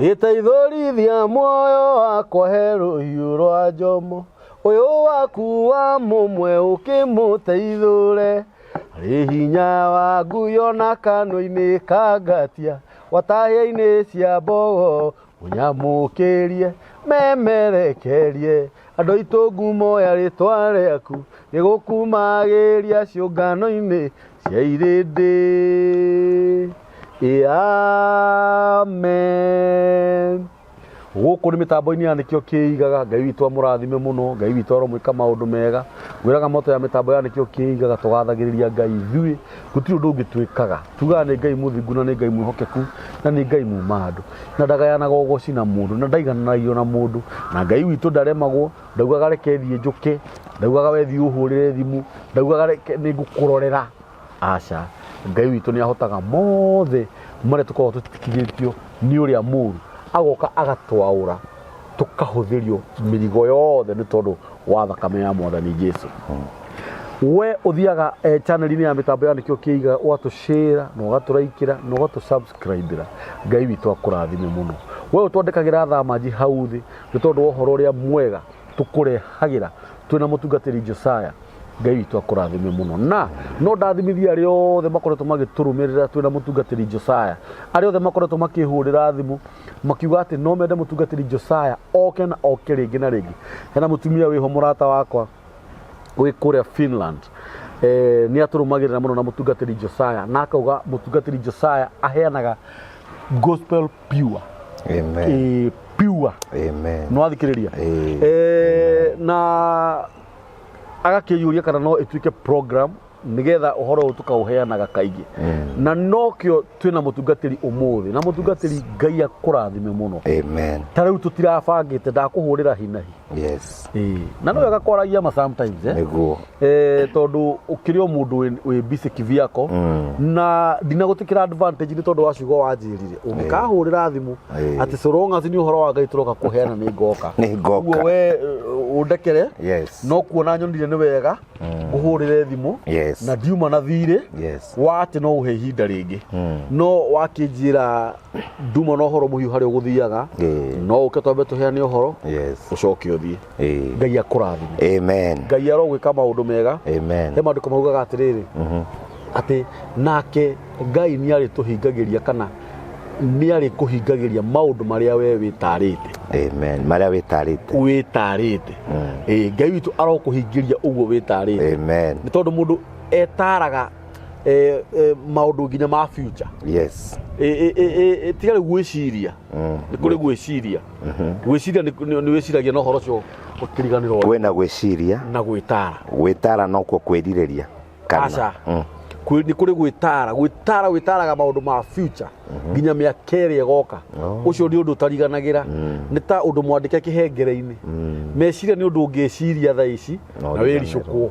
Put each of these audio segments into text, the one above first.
Gĩteithũrithia muoyo wakwa he rũhiũ rwa njomo, ũyũ waku wa mũmwe ũkĩmũteithũre. Arĩ hinya wa nguyo na kanua-inĩ ka ngatia, watahĩa-inĩ cia mbogo ũnyamũkĩrie, memerekerie. Andũ aitũ ngumo ya rĩtwa rĩaku gĩgũkumagĩria ciũngano-inĩ cia irĩndĩ. Amen. Gũkũ nĩ mĩtambo-inĩ ya nĩkĩo kĩigaga. Ngai witũ amũrathime mũno. Ngai witũ aromwĩka maũndũ mega. Ngwĩraga moto ya mĩtambo ya nĩkĩo kĩigaga, tũgathagĩrĩria Ngai ithuĩ, gũtirĩ ũndũ ũngĩ twĩkaga. Tugaga nĩ Ngai mũthingu na nĩ Ngai mwĩhokeku na nĩ Ngai muma andũ, na ndagayanaga ũgoci na mũndũ na ndaigananagio na mũndũ, na Ngai witũ ndaremagwo. Ndaugaga reke thiĩ njũke, ndaugaga we thiĩ ũhũrĩre thimũ, ndaugaga reke nĩ ngũkũrorera. Aca, Ngai witũ nĩ ahotaga mothe marĩa tũkoragwo tũtitikithĩtio nĩ ũrĩa mũru, agoka agatwaũra, tũkahũthĩrio mĩrigo yothe nĩ tondũ wa thakame ya Mwathani Jesu. We ũthiaga channel-inĩ ya mĩtambo ya nĩkĩo kĩiga, ũgatũshare na ũgatũraikĩra na ũgatũsubscribĩra. Ngai witũ akũrathime mũno. We ũtwandĩkagĩra thamanji hau thĩ nĩ tondũ wa ũhoro ũrĩa mwega tũkũrehagĩra twĩna mũtungatĩri Josiah. Ngai witũ akũrathime mũno. Na no ndathimithie arĩa othe makoretwo magĩtũrũmĩrĩra twĩna mũtungatĩri Josiah, arĩa othe makoretwo makĩhũrĩra thimũ makiuga atĩ no mende mũtungatĩri Josiah oke na oke rĩngĩ na rĩngĩ. Hena mũtumia wĩho mũrata wakwa wĩ kũrĩa Finland, nĩ atũrũmagĩrĩra mũno na mũtungatĩri Josiah, na akauga mũtungatĩri Josiah aheanaga gospel pure. Amen. Pure. Amen. Nĩ wathikĩrĩria? Ĩĩ. Na agakĩyũria kana no ĩtuĩke program nigetha ũhoro ũyũ tũkaũheanaga kaingĩ, na nokĩo twĩna mũtungatĩri ũmũthĩ. Na mũtungatĩri, Ngai akũrathime mũno. Amen. Ta rĩu tũtirabangĩte, ndakũhũrĩra hinahi. Ĩĩ. Na no wega kwaragia ma sometimes, eh? Nĩguo. Tondũ ũkĩrĩ o mũndũ wĩ busy kivyako, na ndinagũtĩkĩra advantage nĩ tondũ wa ciugo wanjĩrire ũngĩkahũrĩra thimũ atĩ so long as nĩ ũhoro wa Ngai tũroka kũheana, nĩ ngoka. Nĩ ngoka. Ũguo we ũndekere. No kuona nyonire nĩ wega ngũhũrĩre thimũ na ndiuma na thirĩ wa atĩ no ũhe ihinda rĩngĩ, no wakĩnjĩra nduma na ũhoro mũhiũ harĩa ũgũthiaga, no ũke twambe tũheane ũhoro, ũcoke ũthiĩ. Ngai akũrathime. Amen. Ngai arogwĩka maũndũ mega. Amen. He maandĩko maugaga atĩrĩrĩ, atĩ nake Ngai nĩ arĩtũhingagĩria kana nĩ arĩkũhingagĩria maũndũ marĩa we wĩtarĩte. Amen. Marĩa wĩtarĩte. Wĩtarĩte. Ĩĩ, Ngai witũ arokũhingĩria ũguo wĩtarĩte. Amen. Nĩ tondũ mũndũ etaraga maũndũ nginya ma future. Ĩ, tiga rĩu gwĩciria, nĩ kũrĩ gwĩciria, gwĩciria nĩ wĩciragia na ũhoro ũcio ũkĩriganĩrwo. Kwĩna gwĩciria na gwĩtara. Gwĩtara nokuo kwĩrirĩria kana? Aca. Nĩ kũrĩ gwĩtara, gwĩtara wĩtaraga maũndũ ma future nginya mĩaka ĩrĩa ĩgoka. Ũcio nĩ ũndũ ũtariganagĩra, nĩ ta ũndũ mwandĩke kĩhengere-inĩ. Meciria nĩ ũndũ ũngĩciria thaa ici No na wĩricũkwo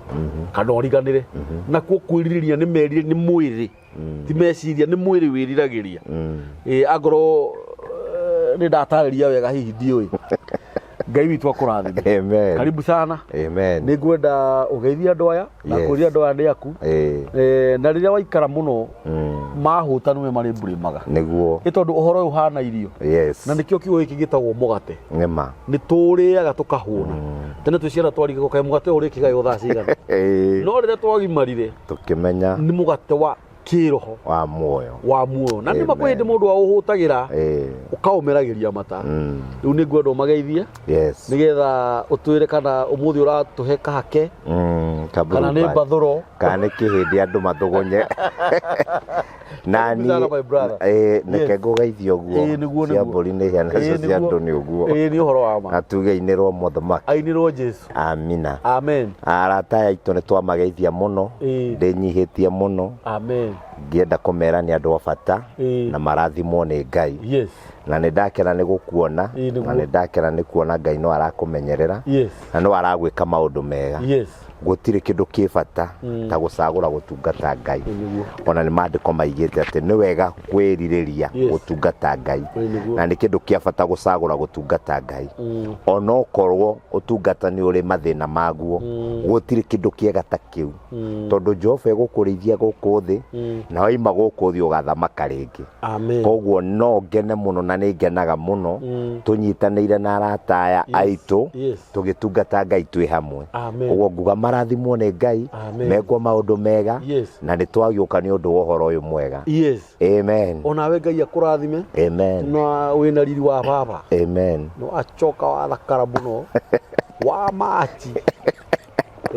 kana ũriganĩre. Nakuo kwĩrirĩria nĩ merire, nĩ mwĩrĩ, ti meciria, nĩ mwĩrĩ wĩriragĩria. Ĩ, angorwo nĩ ndatarĩria wega hihi ndiũĩ. Ngai witũ akũrathime. Amen. Karibu sana. Amen. Nĩ ngwenda ũgeithie andũ aya na kwĩria andũ aya nĩ aku. Na rĩrĩa waikara mũno mahũta nĩwe marĩ mburĩmaga. Nĩguo. Nĩ tondũ ũhoro ũyũ ũhana irio. Na nĩkĩo kiugo gĩkĩ gĩtagwo mũgate. Nĩma. Nĩ tũrĩaga tũkahũna. Tene twĩ ciana twarigagwo kaĩ mũgate ũyũ ũrĩkĩgaywo thaa cigana, no rĩrĩa twagimarire tũkĩmenya nĩ mũgate wa kĩroho wa muoyo. Wa muoyo. Na nĩ ma kwĩ Amen. hĩndĩ mũndũ aũhũtagĩra, ũkaũmeragĩria mata. Rĩu nĩ ngwenda ũmageithie nĩgetha ũtwĩre kana ũmũthĩ ũratũhe kahake kana nĩ mbathũro. Kana nĩ kĩhĩndĩ andũ mathugunye na Karibu sana, my brother. Neke ngũgeithio ũguo. Ĩĩ, nĩguo, Cia nĩguo. mbũri nĩ hĩa nacio cia Nĩguo. andũ nĩ ũguo. Ĩĩ, nĩ ũhoro wa ma. Na tuge inĩrwo mũthamaki. Ainĩrwo Jesu. Amina. Amen. Arata aya aitũ nĩ twamageithia mũno. Ndĩnyihĩtie mũno. Amen. Ngĩenda kũmera nĩ andũ a bata na marathimwo nĩ Ngai. Na nĩ ndakena nĩ gũkuona. Ĩĩ, nĩguo. Na nĩ ndakena nĩ kuona Ngai no arakũmenyerera na no aragwĩka maũndũ mega. Gũtirĩ kĩndũ kĩ bata ta gũcagũra gũtungata Ngai. Ona nĩ maandĩko maigĩte atĩ nĩ wega kwĩrirĩria gũtungata Ngai. Na nĩ kĩndũ kĩa bata gũcagũra gũtungata Ngai. Ona okorwo ũtungata nĩ ũrĩ mathĩna maguo, gũtirĩ kĩndũ kĩega ta kĩu. Tondũ Jehova egũkũrĩithia gũkũ thĩ, na waima gũkũ thĩ ũgathamaka rĩngĩ. Amen. Koguo no ngene mũno na nĩ ngenaga mũno tũnyitanĩire na arata aya aitũ tũgĩtungata Ngai twĩ hamwe. Amen. Ũguo nguga marathimwo nĩ Ngai, Amen. mekwo maũndũ mega, na nĩ twagĩũka nĩ ũndũ wa ũhoro ũyũ mwega. Amen. Onawe Ngai akũrathime. Amen. Na wĩna riri wa baba. Amen. No acoka wathakara mũno wa machi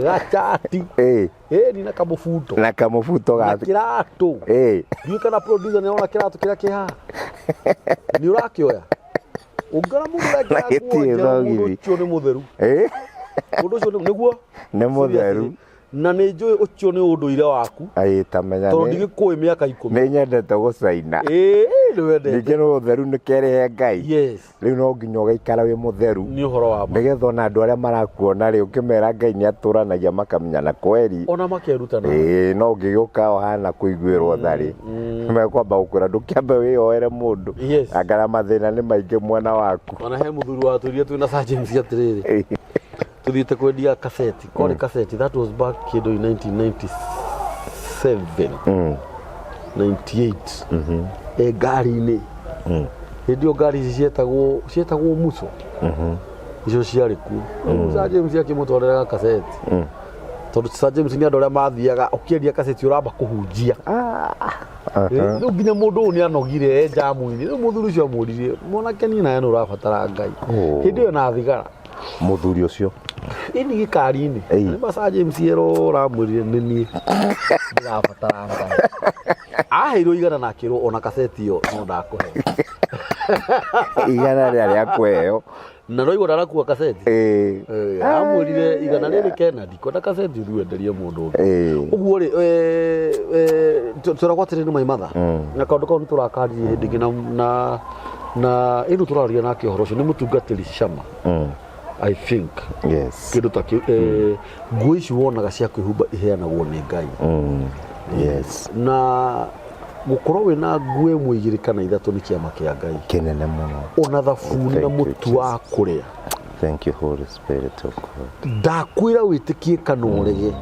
gachati ĩni na kamũbuto Na kamũbuto na kĩratũ. Ndiũĩ kana producer nĩarona kĩratũ kĩrĩa kĩ haha, nĩ ũrakĩoya ũngĩona mũndũ Na ũrekĩra nguo gĩtirĩ njerũ, mũndũ thogithi. ũcio nĩ mũtheru. Mũndũ ũcio nĩguo. Nĩ mũtheru. Seriously. Na nĩ njũĩ ũcio nĩ ũndũire waku. Ĩĩ, tamenya tondũ ndigĩkũĩ mĩaka 10. Nĩ nyendete gũcaina. Ĩĩ, nĩ wendete. Ningĩ nĩ ũtheru nĩ kerĩ he Ngai. Rĩu no nginya ũgaikara wĩ mũtheru Nĩ ũhoro wa ma. Nĩgetha ona andũ arĩa marakuona rĩ, ũkĩmera Ngai nĩ atũranagia makamenya na kweri. Ona makeruta nawe. Ĩĩ, no ũngĩgĩũka ũhana kũiguĩrwo tha rĩ, mekwamba gũkwĩra ndũkĩambe wĩyoere mũndũ. Anga mathĩna nĩ maingĩ mwena waku. Ona he mũthuri watwĩrire twĩna Sir James atĩrĩrĩ, tũthiĩte kwendia kaseti, kwarĩ kaseti, that was back kĩndũ in 1997, 98, e ngari-inĩ. Hĩndĩ ĩyo ngari ici cietagwo muco, icio ciarĩ kuo. Rĩu Sir James akĩmũtwarĩra kaseti, tondũ Sir James nĩ andũ arĩa mathiaga ũkĩendia kaseti ũramba kũhunjia. Rĩu nginya mũndũ ũyũ nĩ anogire e njamu-inĩ. Rĩu mũthuri ũcio amũririe, mwanake, niĩ nawe nĩ ũrabatara Ngai. Hĩndĩ ĩyo na thigara. Mũthuri ũcio? Ini gĩkari-inĩ. Nĩ ma Sir James ero ũramwĩrire nĩ niĩ ndĩrabatara Ngai. Aheirwo 100 na akĩrwo ona kaseti ĩyo no ndakũhe. 100 rĩrĩa rĩa kũheo. Na ndwaigua ndarakua kaseti. Amwĩrire 100 rĩrĩ kena ndikwenda kaseti ũthiĩ wenderie mũndũ ũngĩ. Ũguo rĩ, twĩragwo atĩrĩ nĩ maimatha na kaũndũ kau nĩ tũrakaririe hĩndĩ ĩngĩ na ĩno tũraria nake ũhoro ũcio nĩ mũtungatĩri Shama, I think. Kĩndũ ta kĩu, nguo ici wonaga cia kwĩhumba iheanagwo nĩ Ngai. Na gũkorwo wĩna nguo ĩmwe, igĩrĩ kana ithatũ nĩ kĩama kĩa Ngai kĩnene mũno. Ona thabuni na Thank you, mũtu wa Jesus. kũrĩa. Thank you, Holy Spirit of God. Ndakwĩra wĩtĩkie kana ũrege,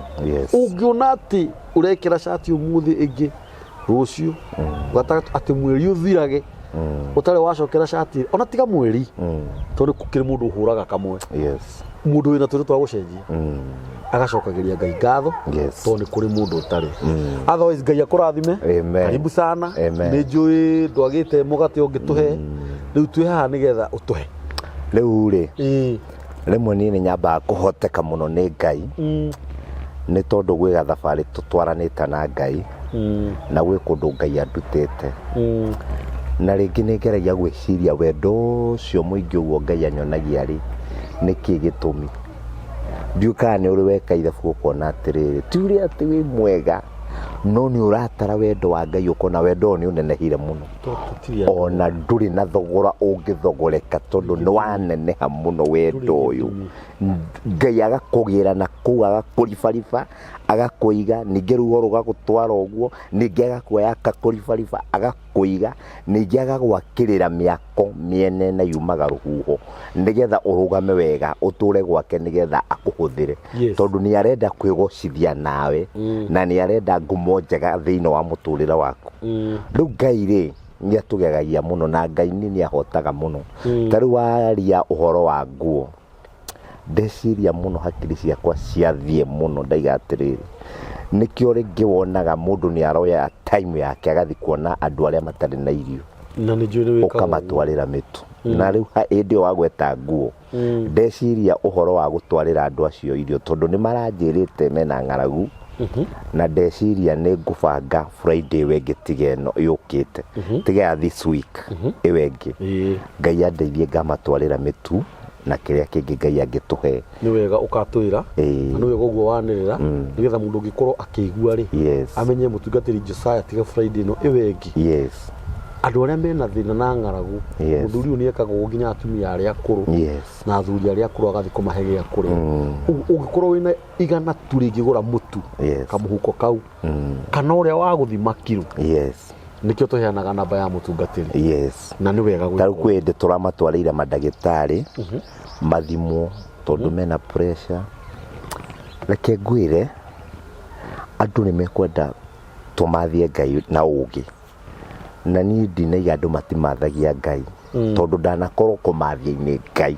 ũngĩona atĩ ũrekĩra cati ũmũthĩ, ĩngĩ rũciũ, gatagatũ, atĩ mweri ũthirage ũtarĩ wacokera cati, ona tiga mweri, tondũ kũrĩ mũndũ ũhũraga kamwe, mũndũ wĩna tũrĩ twa gũcenjia agacokagĩria Ngai ngatho, tondũ nĩ kũrĩ mũndũ ũtarĩ. Otherwise Ngai akũrathime. Amen. Karibu sana. Amen. Nĩ njũĩ ndwagĩte mũgate ũngĩtũhe, rĩu twĩ haha nĩgetha ũtũhe. Rĩu rĩ, rĩmwe niĩ nĩ nyambaga kũhoteka mũno nĩ Ngai, nĩ tondũ gwĩ gathabarĩ tũtwaranĩte na Ngai, na gwĩ kũndũ Ngai andutĩte, na rĩngĩ nĩ ngeragia gwĩciria wendo ũcio mũingĩ ũguo Ngai anyonagia rĩ, nĩkĩ gĩtũmi. Ndiũĩ kana nĩ ũrĩ weka ithabu ũkona atĩrĩrĩ, ti ũrĩa atĩ wĩ mwega, no nĩ ũratara wendo wa Ngai ũkona wendo ũyũ nĩ ũnenehire mũno, ona ndũrĩ na thogora ũngĩthogoreka, tondũ nĩ waneneha mũno wendo ũyũ. Ngai agakũgĩra na kũu, agakũribariba, agakũiga, ningĩ ruo rũgagũtwara ũguo, ningĩ agakuoya akakũribariba, agakũiga, ningĩ agagwakĩrĩra mĩako mĩene na yumaga rũhuho, nĩgetha ũrũgame wega ũtũre gwake, nĩgetha akũhũthĩre, tondũ nĩ arenda kwĩgocithia nawe, na nĩ arenda ngumo njega thĩinĩ wa mũtũrĩre waku. Rĩu Ngai rĩ, nĩ atũgegagia mũno, na Ngai nĩ ahotaga mũno. Ta rĩu waria ũhoro wa nguo, ndeciria mũno, hakiri ciakwa ciathiĩ mũno, ndaiga atĩrĩrĩ, nĩkĩo rĩngĩ wonaga mũndũ nĩ aroya time yake agathiĩ kuona andũ arĩa matarĩ na irio, Na nĩ njũĩ nĩ wĩkaga ũguo. Ũkamatwarĩra mĩtu. Na rĩu hĩndĩ ĩyo wagweta nguo, ndeciria ũhoro wa gũtwarĩra andũ acio irio, tondũ nĩ maranjĩrĩte mena ng'aragu, na ndeciria nĩ ngũbanga Friday ĩyo ĩngĩ, tiga ĩno yũkĩte, tiga ya this week, ĩyo ĩngĩ. Ngai andeithie ngamatwarĩra mĩtu na kĩrĩa kĩngĩ Ngai angĩtũhe. Nĩ wega ũkatwĩra. Na nĩ wega ũguo wanĩrĩra, nĩgetha mũndũ ũngĩkorwo akĩigua rĩ, amenye mũtungatĩri Josiah tiga Friday ĩno, ĩyo ĩngĩ. Andũ arĩa mena thĩna na ng'aragu, Yes. mũthuri ũyũ nĩ ekaga ũguo nginya atumia arĩa akũrũ Yes. na athuri arĩa akũrũ agathiĩ kũmahe gĩa kũrĩa. Ũguo ũngĩkorwo wĩna 100 tu rĩngĩgũra mũtu, Yes. kamũhuko kau, kana ũrĩa wa gũthima kiro, Yes. nĩkĩo tũheanaga namba ya mũtungatĩri. Yes. Na nĩ wega Ta rĩu gwĩka ũguo. kwĩ hĩndĩ tũramatwarĩire mandagĩtarĩ mathimwo tondũ mena pressure. Reke ngwĩre, andũ nĩ mekwenda tũmathie Ngai na ũgĩ. Na niĩ ndinaiga andũ matimathagia Ngai, tondũ ndanakorwo kũmathia-inĩ Ngai.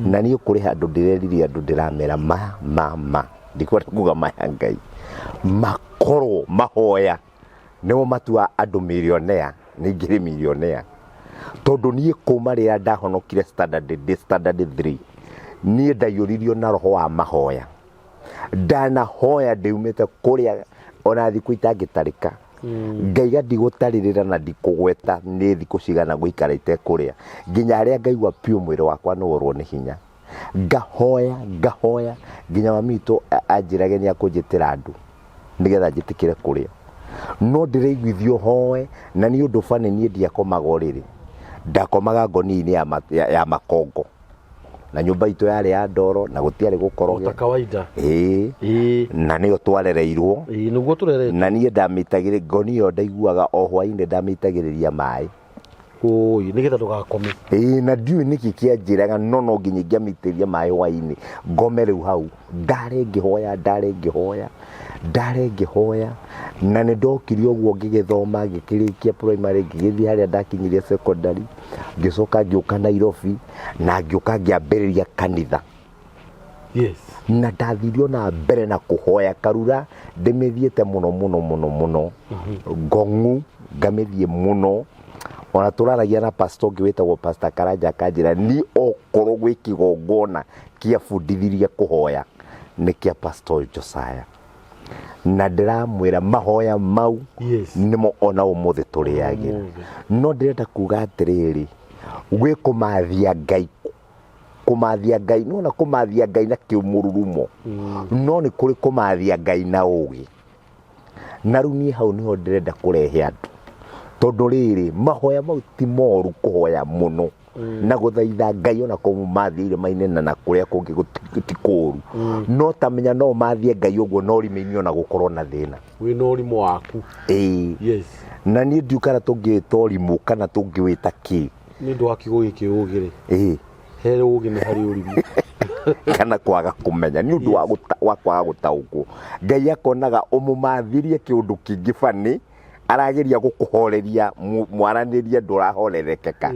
Na niĩ kũrĩ handũ ndĩreririe andũ ndĩramera ma ma ma, ndikwenda kuga maya Ngai, makorwo mahoya nĩmo matua andũ millionaire, nĩ ingĩrĩ millionaire. Tondũ niĩ kuma rĩrĩa ndahonokire standard ndĩ standard 3, niĩ ndaiyũririo na roho wa mahoya. Ndanahoya ndiumĩte kũrĩa ona thikũ itangĩtarĩka. Ngaiga ndigũtarĩrĩra na ndikũgweta nĩ thikũ cigana ngũikara itekũrĩa, nginya harĩa ngaigua piũ mwĩrĩ wakwa nĩ worwo nĩ hinya. Ngahoya, ngahoya nginya mami witũ anjĩrage nĩ akũnjĩtĩra andũ nĩgetha njĩtĩkĩre kũrĩa. No ndĩraiguithio hoe, na nĩ ũndũ bani niĩ ndiakomaga ũrĩrĩ, ndakomaga ngoni-inĩ ya makongo. Na nyũmba itũ yarĩ ya ndoro na gũtiarĩ gũkoroge. Ota kawaida. Ĩĩ. Ĩĩ. Na nĩyo twarereirwo. Ĩĩ, nĩguo tũreretwo. Na niĩ ndamĩitagĩrĩria ngoni ĩyo ndaiguaga o hwainĩ ndamĩitagĩrĩria maĩ. Ũi, nĩgetha ndũgakome. Ĩĩ, na ndiũĩ nĩkĩ kĩanjĩraga no no nginya ingĩamĩitĩrĩria maĩ hwainĩ ngome rĩu hau. Ndare ngĩhoya, ndare ngĩhoya, ndare ngĩhoya, na nĩ ndokire ũguo ngĩgĩthoma, ngĩkĩrĩkia primary, ngĩgĩthiĩ harĩa ndakinyirie secondary, ngĩcoka ngĩũka Nairobi, na ngĩũka ngĩambĩrĩria kanitha. Yes. Na ndathire ona mbere na kũhoya Karura, ndĩmĩthiĩte mũno mũno mũno mũno. Ngong'u, ngamĩthiĩ mũno. Ona tũraragia na pastor ũngĩ wĩtagwo Pastor Karanja akanjĩra niĩ okorwo gwĩ kĩgongona kĩabundithirie kũhoya nĩ kĩa Pastor Josiah. Na ndĩramwĩra mahoya mau Yes. nĩmo ona ũmũthĩ tũrĩagĩra. Ũmũthĩ. No ndĩrenda kuga atĩrĩrĩ, gwĩ kũmathia Ngai, kũmathia Ngai, nĩwona kũmathia Ngai na kĩmũrurumo, no nĩ kũrĩ kũmathia Ngai na ũgĩ. Na rĩu niĩ hau nĩho ndĩrenda kũrehe andũ, tondũ rĩrĩ mahoya mau ti moru kũhoya mũno na gũthaitha Ngai ona kũmathiĩ irĩma-inĩ na na kũrĩa kũngĩ ti kũru, no ta menya no mathiĩ Ngai ũguo no rĩmĩinĩ ona gũkorwo na thĩna. Wĩna ũrimũ waku. Ĩĩ. Yes. Na niĩ ndiũ kana tũngĩwĩta ũrimũ kana tũngĩwĩta kĩ. Nĩ ũndũ wa kiugo gĩkĩ ũgĩ rĩ. Ĩĩ. He ũgĩ nĩ harĩ ũrimũ. Kana kwaga kũmenya nĩ ũndũ wa kwaga gũtaũkwo. Ngai akonaga ũmũmathirie kĩũndũ kĩngĩ bani, arageria gũkũhoreria, mwaranĩrie ndũrahorerekeka.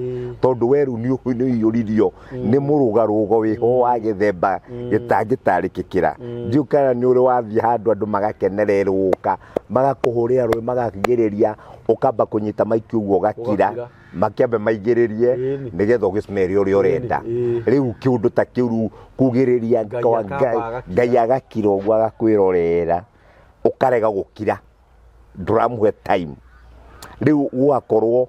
Tondũ we rĩu nĩ ũiyũririo nĩ mũrũgarũgo wĩho wa gĩthemba gĩtangĩtarĩkĩkĩra. Ndiũĩ kana nĩ ũrĩ wathiĩ handũ andũ magakenererũka, magakũhũrĩra rũĩ, magakugĩrĩria, ũkamba kũnyita maiki ũguo ũgakira. Ũgakira. Makĩambe maigĩrĩrie Ĩni. nĩgetha ũgĩcimere ũrĩa ũrenda. Ĩni. Rĩu kĩũndũ ta kĩu rĩu kugĩrĩria Ngai kwa akamba Ngai, agakira. Ngai agakira ũguo agakwĩrorera, ũkarega gũkira, ndũramũhe time. Rĩu gũgakorwo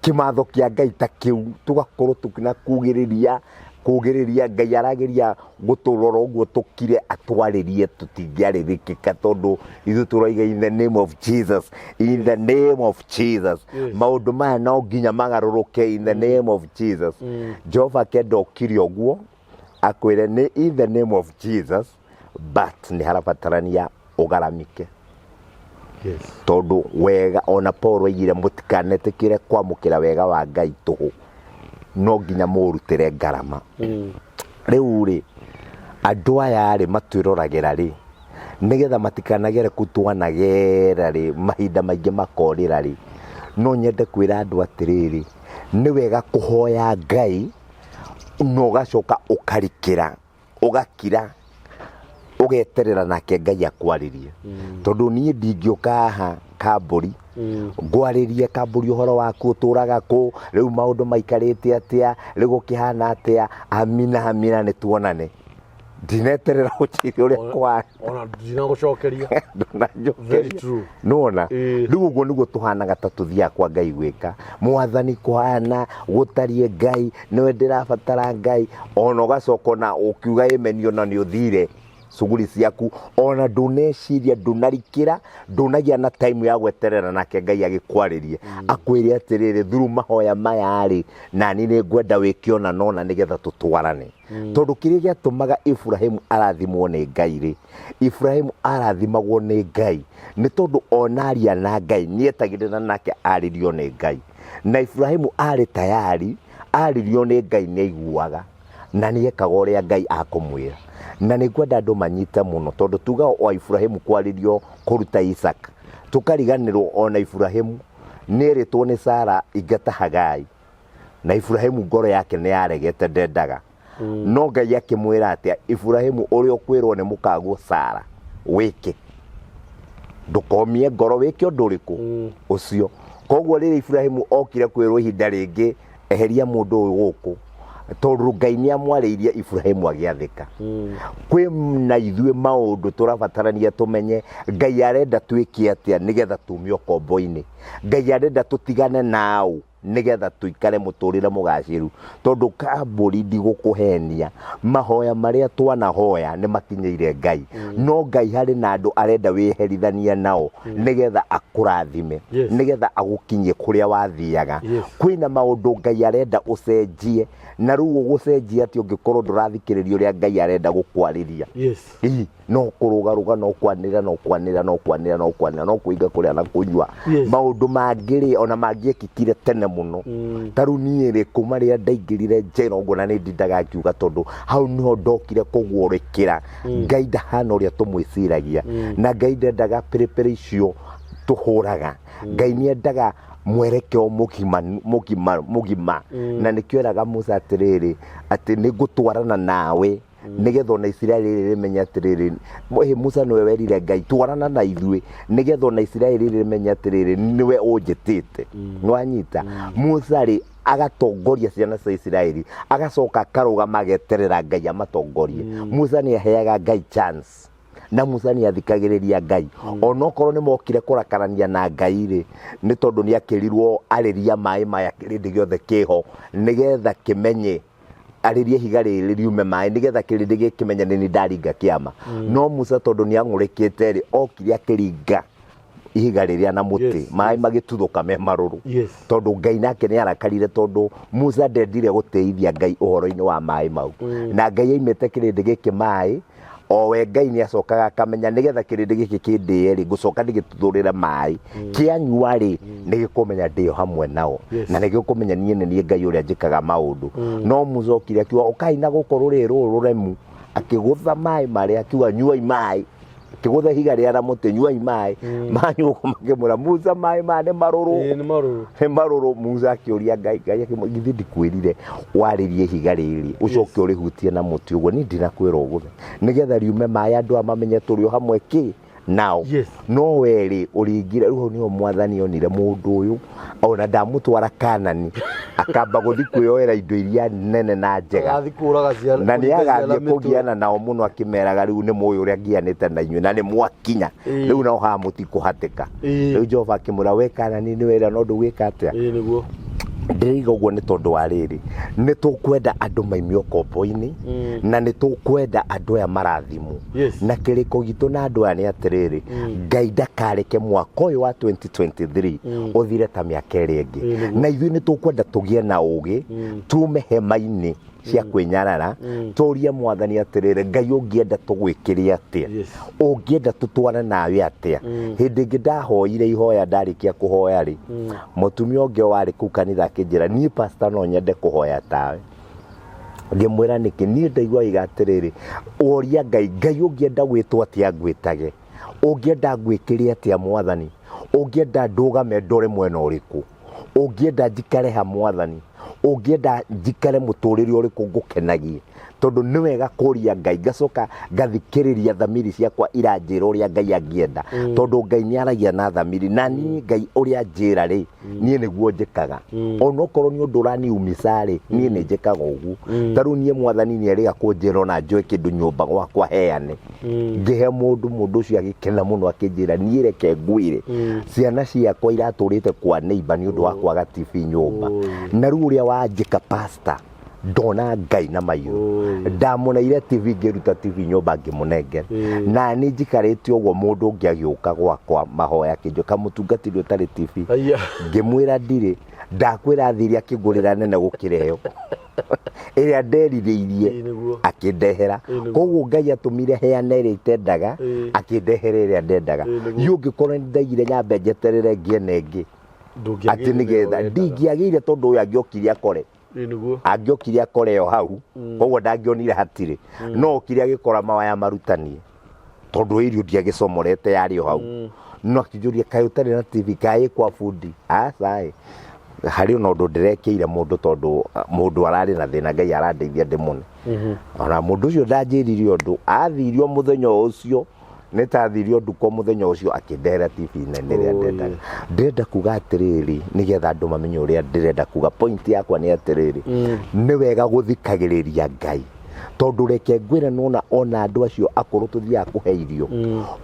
kĩmatho kĩa Ngai ta kĩu, tũgakorwo tũkĩna kugĩrĩria, kugĩrĩria Ngai arageria gũtũrora ũguo tũkire atwarĩrie, tũtingĩarĩrĩkĩka tondũ ithuĩ tũraiga in the name of Jesus, in the name of Jesus. Yes. Maũndũ maya no nginya magarũrũke in the name of Jesus. Jehova akenda ũkire ũguo akwĩre nĩ in the name of Jesus, but nĩ harabatarania ũgaramike. Yes. Tondũ wega ona Paul oigire mũtikanetĩkĩre kwamũkĩra wega wa Ngai tũhũ, no nginya mũũrutĩre ngarama. Rĩu rĩ, andũ aya rĩ matwĩroragĩra rĩ, nĩgetha matikanagere kũ twanagera rĩ, mahinda maingĩ makorĩra rĩ, no nyende kwĩra andũ atĩrĩrĩ, nĩ wega kũhoya Ngai na ũgacoka ũkarikĩra, ũgakira, ũgeterera nake Ngai akwarĩrie. Tondũ niĩ ndingĩũka haha kambũri, ngwarĩrie kambũri ũhoro waku ũtũraga kũ, rĩu maũndũ maikarĩte atĩa, rĩu gũkĩhana atĩa, amina amina nĩ tuonane. Ndineterera ũnjĩre ũrĩa kũhana. Ona ndinagũcokeria. Ndũnanjokeria. Very true. Nĩwona? Ĩĩ. Rĩu ũguo nĩguo tũhanaga ta tũthiaga kwa Ngai gwĩka. Mwathani kũhana, gũtariĩ Ngai, nĩwe ndĩrabatara Ngai, ona ũgacoka ona ũkiuga amen ona nĩ ũthire. Cuguri ciaku ona nduneciria, ndunarikira, ndunagia na time ya gweterera nake Ngai agĩkwarĩrie, akwĩre atĩrĩrĩ, through mahoya maya rĩ, nani nĩ ngwenda wĩke ona nona nĩgetha tũtwarane. Tondũ kĩrĩa gĩatũmaga Ibrahimu arathimwo nĩ Ngai rĩ, Ibrahimu arathimagwo nĩ Ngai nĩ tondũ ona aria na Ngai nĩetagĩrĩra nake arĩrio nĩ Ngai. Na Ibrahimu arĩ tayari arĩrio nĩ Ngai nĩaiguaga na nĩekaga ũrĩa Ngai akũmwĩra. Na nĩ ngwenda andũ manyite mũno, tondũ tuga o Ibrahimu kwarĩrio kũruta Isaka, tũkariganĩrwo ona Ibrahimu nĩerĩtwo nĩ Sara ingata Hagai, na Ibrahimu ngoro yake nĩ yaregete, ndendaga. No Ngai akĩmwĩra atĩa? Ibrahimu, ũrĩa ũkwĩrwo nĩ mũkaguo Sara wĩke, ndũkomie ngoro, wĩke ũndũ ũrĩkũ ũcio. Koguo rĩrĩa Ibrahimu okire kwĩrwo ihinda rĩngĩ, eheria mũndũ ũyũ gũkũ, tondũ Ngai nĩ amwarĩirie, Ibrahimu agĩathĩka. Kwĩ na ithuĩ maũndũ tũrabatarania tũmenye Ngai arenda twĩke atĩa nĩgetha tume ũkombo-inĩ. Ngai arenda tũtigane nao nĩgetha tũikare mũtũrĩre mũgacĩru. Tondũ kambũri, ndigũkũhenia, mahoya marĩa twanahoya nĩ makinyĩire Ngai, no Ngai harĩ na andũ arenda wĩherithanie nao nĩgetha akũrathime, nĩgetha agũkinyie kũrĩa wathiaga. Kwĩna maũndũ Ngai arenda ũcenjie, na rĩu ũgũcenjia atĩ ũngĩkorwo ndũrathikĩrĩria ũrĩa Ngai arenda gũkwarĩria? Ii, no kũrũgarũga, no kwanĩrĩra, no kwanĩrĩra, no kwanĩrĩra, no kwanĩrĩra, no kũinga kũrĩa na kũnyua. Maũndũ mangĩ rĩ, ona mangĩekĩkire tene mũno. Ta rĩu niĩ rĩ, kuma rĩrĩa ndaingĩrire njera ũguo, na nĩ ndindaga ngiuga, tondũ hau niho ndokire kũgũrĩkĩra Ngai ndahana ũrĩa tũmwĩciragia, na Ngai ndendaga pĩrĩpĩrĩ icio tũhũraga. Ngai nĩ endaga mwerekeo mũgima mũgima mũgima. Na nĩkĩo eraga Musa atĩrĩrĩ, atĩ nĩ ngũtwarana nawe nĩgetha ona Isiraeli rĩrĩ rĩmenye atĩrĩrĩ, Musa nĩwe werire Ngai twarana na ithuĩ nĩgetha ona Isiraeli rĩrĩ rĩmenye atĩrĩrĩ, nĩwe ũnjĩtĩte. Nĩwanyita? Musa rĩ, agatongoria ciana cia Isiraeli, agacoka akarũgama ageterera Ngai amatongorie. Musa nĩ aheaga Ngai chance, na Musa nĩ athikagĩrĩria Ngai, onokorwo nĩ mokire kũrakarania na Ngai rĩ, nĩ tondũ nĩ akĩrirwo arĩria maĩ maya kĩrĩndĩ gĩothe kĩho nĩgetha kĩmenye, arĩrie ihiga rĩrĩ riume maĩ nĩgetha kĩrĩndĩ gĩkĩmenye nĩ niĩ ndaringa kĩama. No Musa, tondũ nĩ ang'ũrĩkĩte rĩ, okire akĩringa ihiga rĩrĩa na mũtĩ, maĩ magĩtuthũka me marũrũ. Tondũ Ngai nake nĩ arakarire, tondũ Musa ndendire gũtĩithia Ngai ũhoro-inĩ wa maĩ mau. Na Ngai aimĩte kĩrĩndĩ gĩkĩ maĩ, o we Ngai nĩ acokaga akamenya nĩgetha kĩrĩndĩ gĩkĩ kĩndĩe rĩ, ngũcoka ndĩgĩtuthũrĩre maĩ, kĩanyua rĩ, nĩ gĩkũmenya ndĩo hamwe nao, na nĩ gĩkũmenya niĩ nĩ niĩ Ngai ũrĩa njĩkaga maũndũ. No Musa okire akiuga, ũkai na gũkũ rũrĩrĩ rũrũ rũremu, akĩgũtha maĩ marĩa, akiuga nyuai maĩ, akĩgũtha ihiga rĩa na mũtĩ, nyuai maĩ. Manyua ũguo makĩmwĩra Musa, maĩ maya nĩ marũrũ. Ĩĩ, nĩ marũrũ. Nĩ marũrũ. Musa akĩũria Ngai, Ngai akĩmwĩra, githĩ ndikwĩrire warĩrie ihiga rĩrĩ ũcoke ũrĩhutie na mũtĩ ũguo? Niĩ ndinakwĩra ũgũthe nĩgetha riume maĩ, andũ aya mamenye tũrĩ o hamwe kĩ nao. No werĩ ũringire rĩu, hau nĩho Mwathani onire mũndũ ũyũ ona ndamũtwara Kanani, akamba gũthi kwĩyoera indo iria nene na njega. Agathiĩ kũraga ciana, Na nĩ kũringa ciana agathiĩ mĩtwe. Kũgiana nao mũno, akĩmeraga rĩu nĩ mũĩ ũrĩa ngianĩte na inyuĩ na nĩ mwakinya. Rĩu nao haha mũtikũhatĩka. Rĩu Jehova akĩmwĩra, we Kanani nĩ wera, no ndũgwĩka atĩa? Ĩĩ, nĩguo. Ndĩraiga ũguo nĩ tondũ wa rĩrĩ, nĩ tũkwenda andũ maime ũkombo-inĩ, na nĩ tũkwenda andũ aya marathimwo. Na kĩrĩko gitũ na andũ aya nĩ atĩrĩrĩ, Ngai ndakareke mwaka ũyũ wa 2023 ũthire ta mĩaka ĩrĩa ĩngĩ. Ĩĩ, nĩguo. Na ithuĩ nĩ tũkwenda tũgĩe na ũgĩ, tume hema-inĩ cia kwĩnyarara, tũrie Mwathani atĩrĩrĩ, Ngai, ũngĩenda tũgwĩkĩre atĩa? Ũngĩenda tũtware nawe atĩa? Hĩndĩ ĩngĩ ndahoire ihoya, ndarĩkia kũhoya rĩ, mũtumia ũngĩ warĩ kũu kanitha akĩnjĩra, niĩ pastor no nyende kũhoya tawe. Ngĩmwĩra nĩkĩ. Niĩ ndaigua wĩga atĩrĩrĩ, woria Ngai, Ngai, ũngĩenda gwĩtwo atĩa ngwĩtage? Ũngĩenda ngwĩkĩre atĩa Mwathani? Ũngĩenda ndũgame ndore mwena ũrĩkũ? Ũngĩenda njikare ha Mwathani? Ũngĩenda njikare mũtũrĩre ũrĩkũ ngũkenagie? Tondũ nĩ wega kũria Ngai, ngacoka ngathikĩrĩria thamiri ciakwa iranjĩra ũrĩa Ngai angĩenda. Tondũ Ngai nĩ aragia na thamiri, na niĩ Ngai ũrĩa anjĩra rĩ, niĩ nĩguo njĩkaga. Onokorwo nĩ ũndũ ũraniumisa rĩ, niĩ nĩ njĩkaga ũguo. Ta rĩu niĩ Mwathani nĩ erĩga kũnjĩra ona njoe kĩndũ nyũmba gwakwa heane, ngĩhe mũndũ, mũndũ ũcio agĩkena mũno, akĩnjĩra, niĩ reke ngwĩre, ciana ciakwa iratũrĩte kwa neighbor nĩ ũndũ wa kwaga TV nyũmba, na rĩu ũrĩa wanjĩka pastor Ndona Ngai na maitho. Oh, yes. Ndamũneire TV, ngĩruta TV nyũmba ngĩmũnengera. Na niĩ njikarĩte ũguo, mũndũ ũngĩ agĩũka gwakwa mahoya, akĩnjũka, mũtungatĩri, ũtarĩ TV? Aya. Ngĩmwĩra ndirĩ. Ndakwĩra athire akĩngũrĩra nene gũkĩra ĩyo ĩrĩa nderirĩirie. Ĩĩ, nĩguo. Akĩndehera. Ĩĩ, nĩguo. Koguo Ngai atũmire heane ĩrĩa itendaga, akĩndehera ĩrĩa ndendaga. Ĩĩ, nĩguo. Yu ũngĩkorwo nĩ ndaigire nyambe njeterere ngĩene ĩngĩ atĩ Ndũngĩagĩire nĩgetha ũrĩa ũrendaga. Ndingĩagĩire, tondũ ũyũ angĩokire akore Ĩĩ, nĩguo. angĩokire akore o hau. Koguo ndangĩonire hatirĩ, no okire agĩkora mawaya marutanie, tondũ irio ndiagĩcomorete yarĩ o hau. No akĩnjũria, kaĩ ũtarĩ na TV? Kaĩ kwa bundi? Aca ĩ, harĩ ona ũndũ ndĩrekĩire mũndũ, tondũ mũndũ ararĩ na thĩna, Ngai arandeithia ndĩmũne. Ona mũndũ ũcio ndanjĩrire ũndũ, athirio mũthenya ũcio, nĩ ta athirio nduko mũthenya ũcio, akĩndehera TV nene ĩrĩa Oh, ndendaga. Ndĩrenda kuga atĩrĩrĩ, nĩgetha andũ mamenye ũrĩa ndĩrenda kuga, point yakwa nĩ atĩrĩrĩ, nĩ wega gũthikagĩrĩria Ngai, tondũ reke ngwĩre, nona ona andũ acio akũrũ tũthiaga kũhe irio,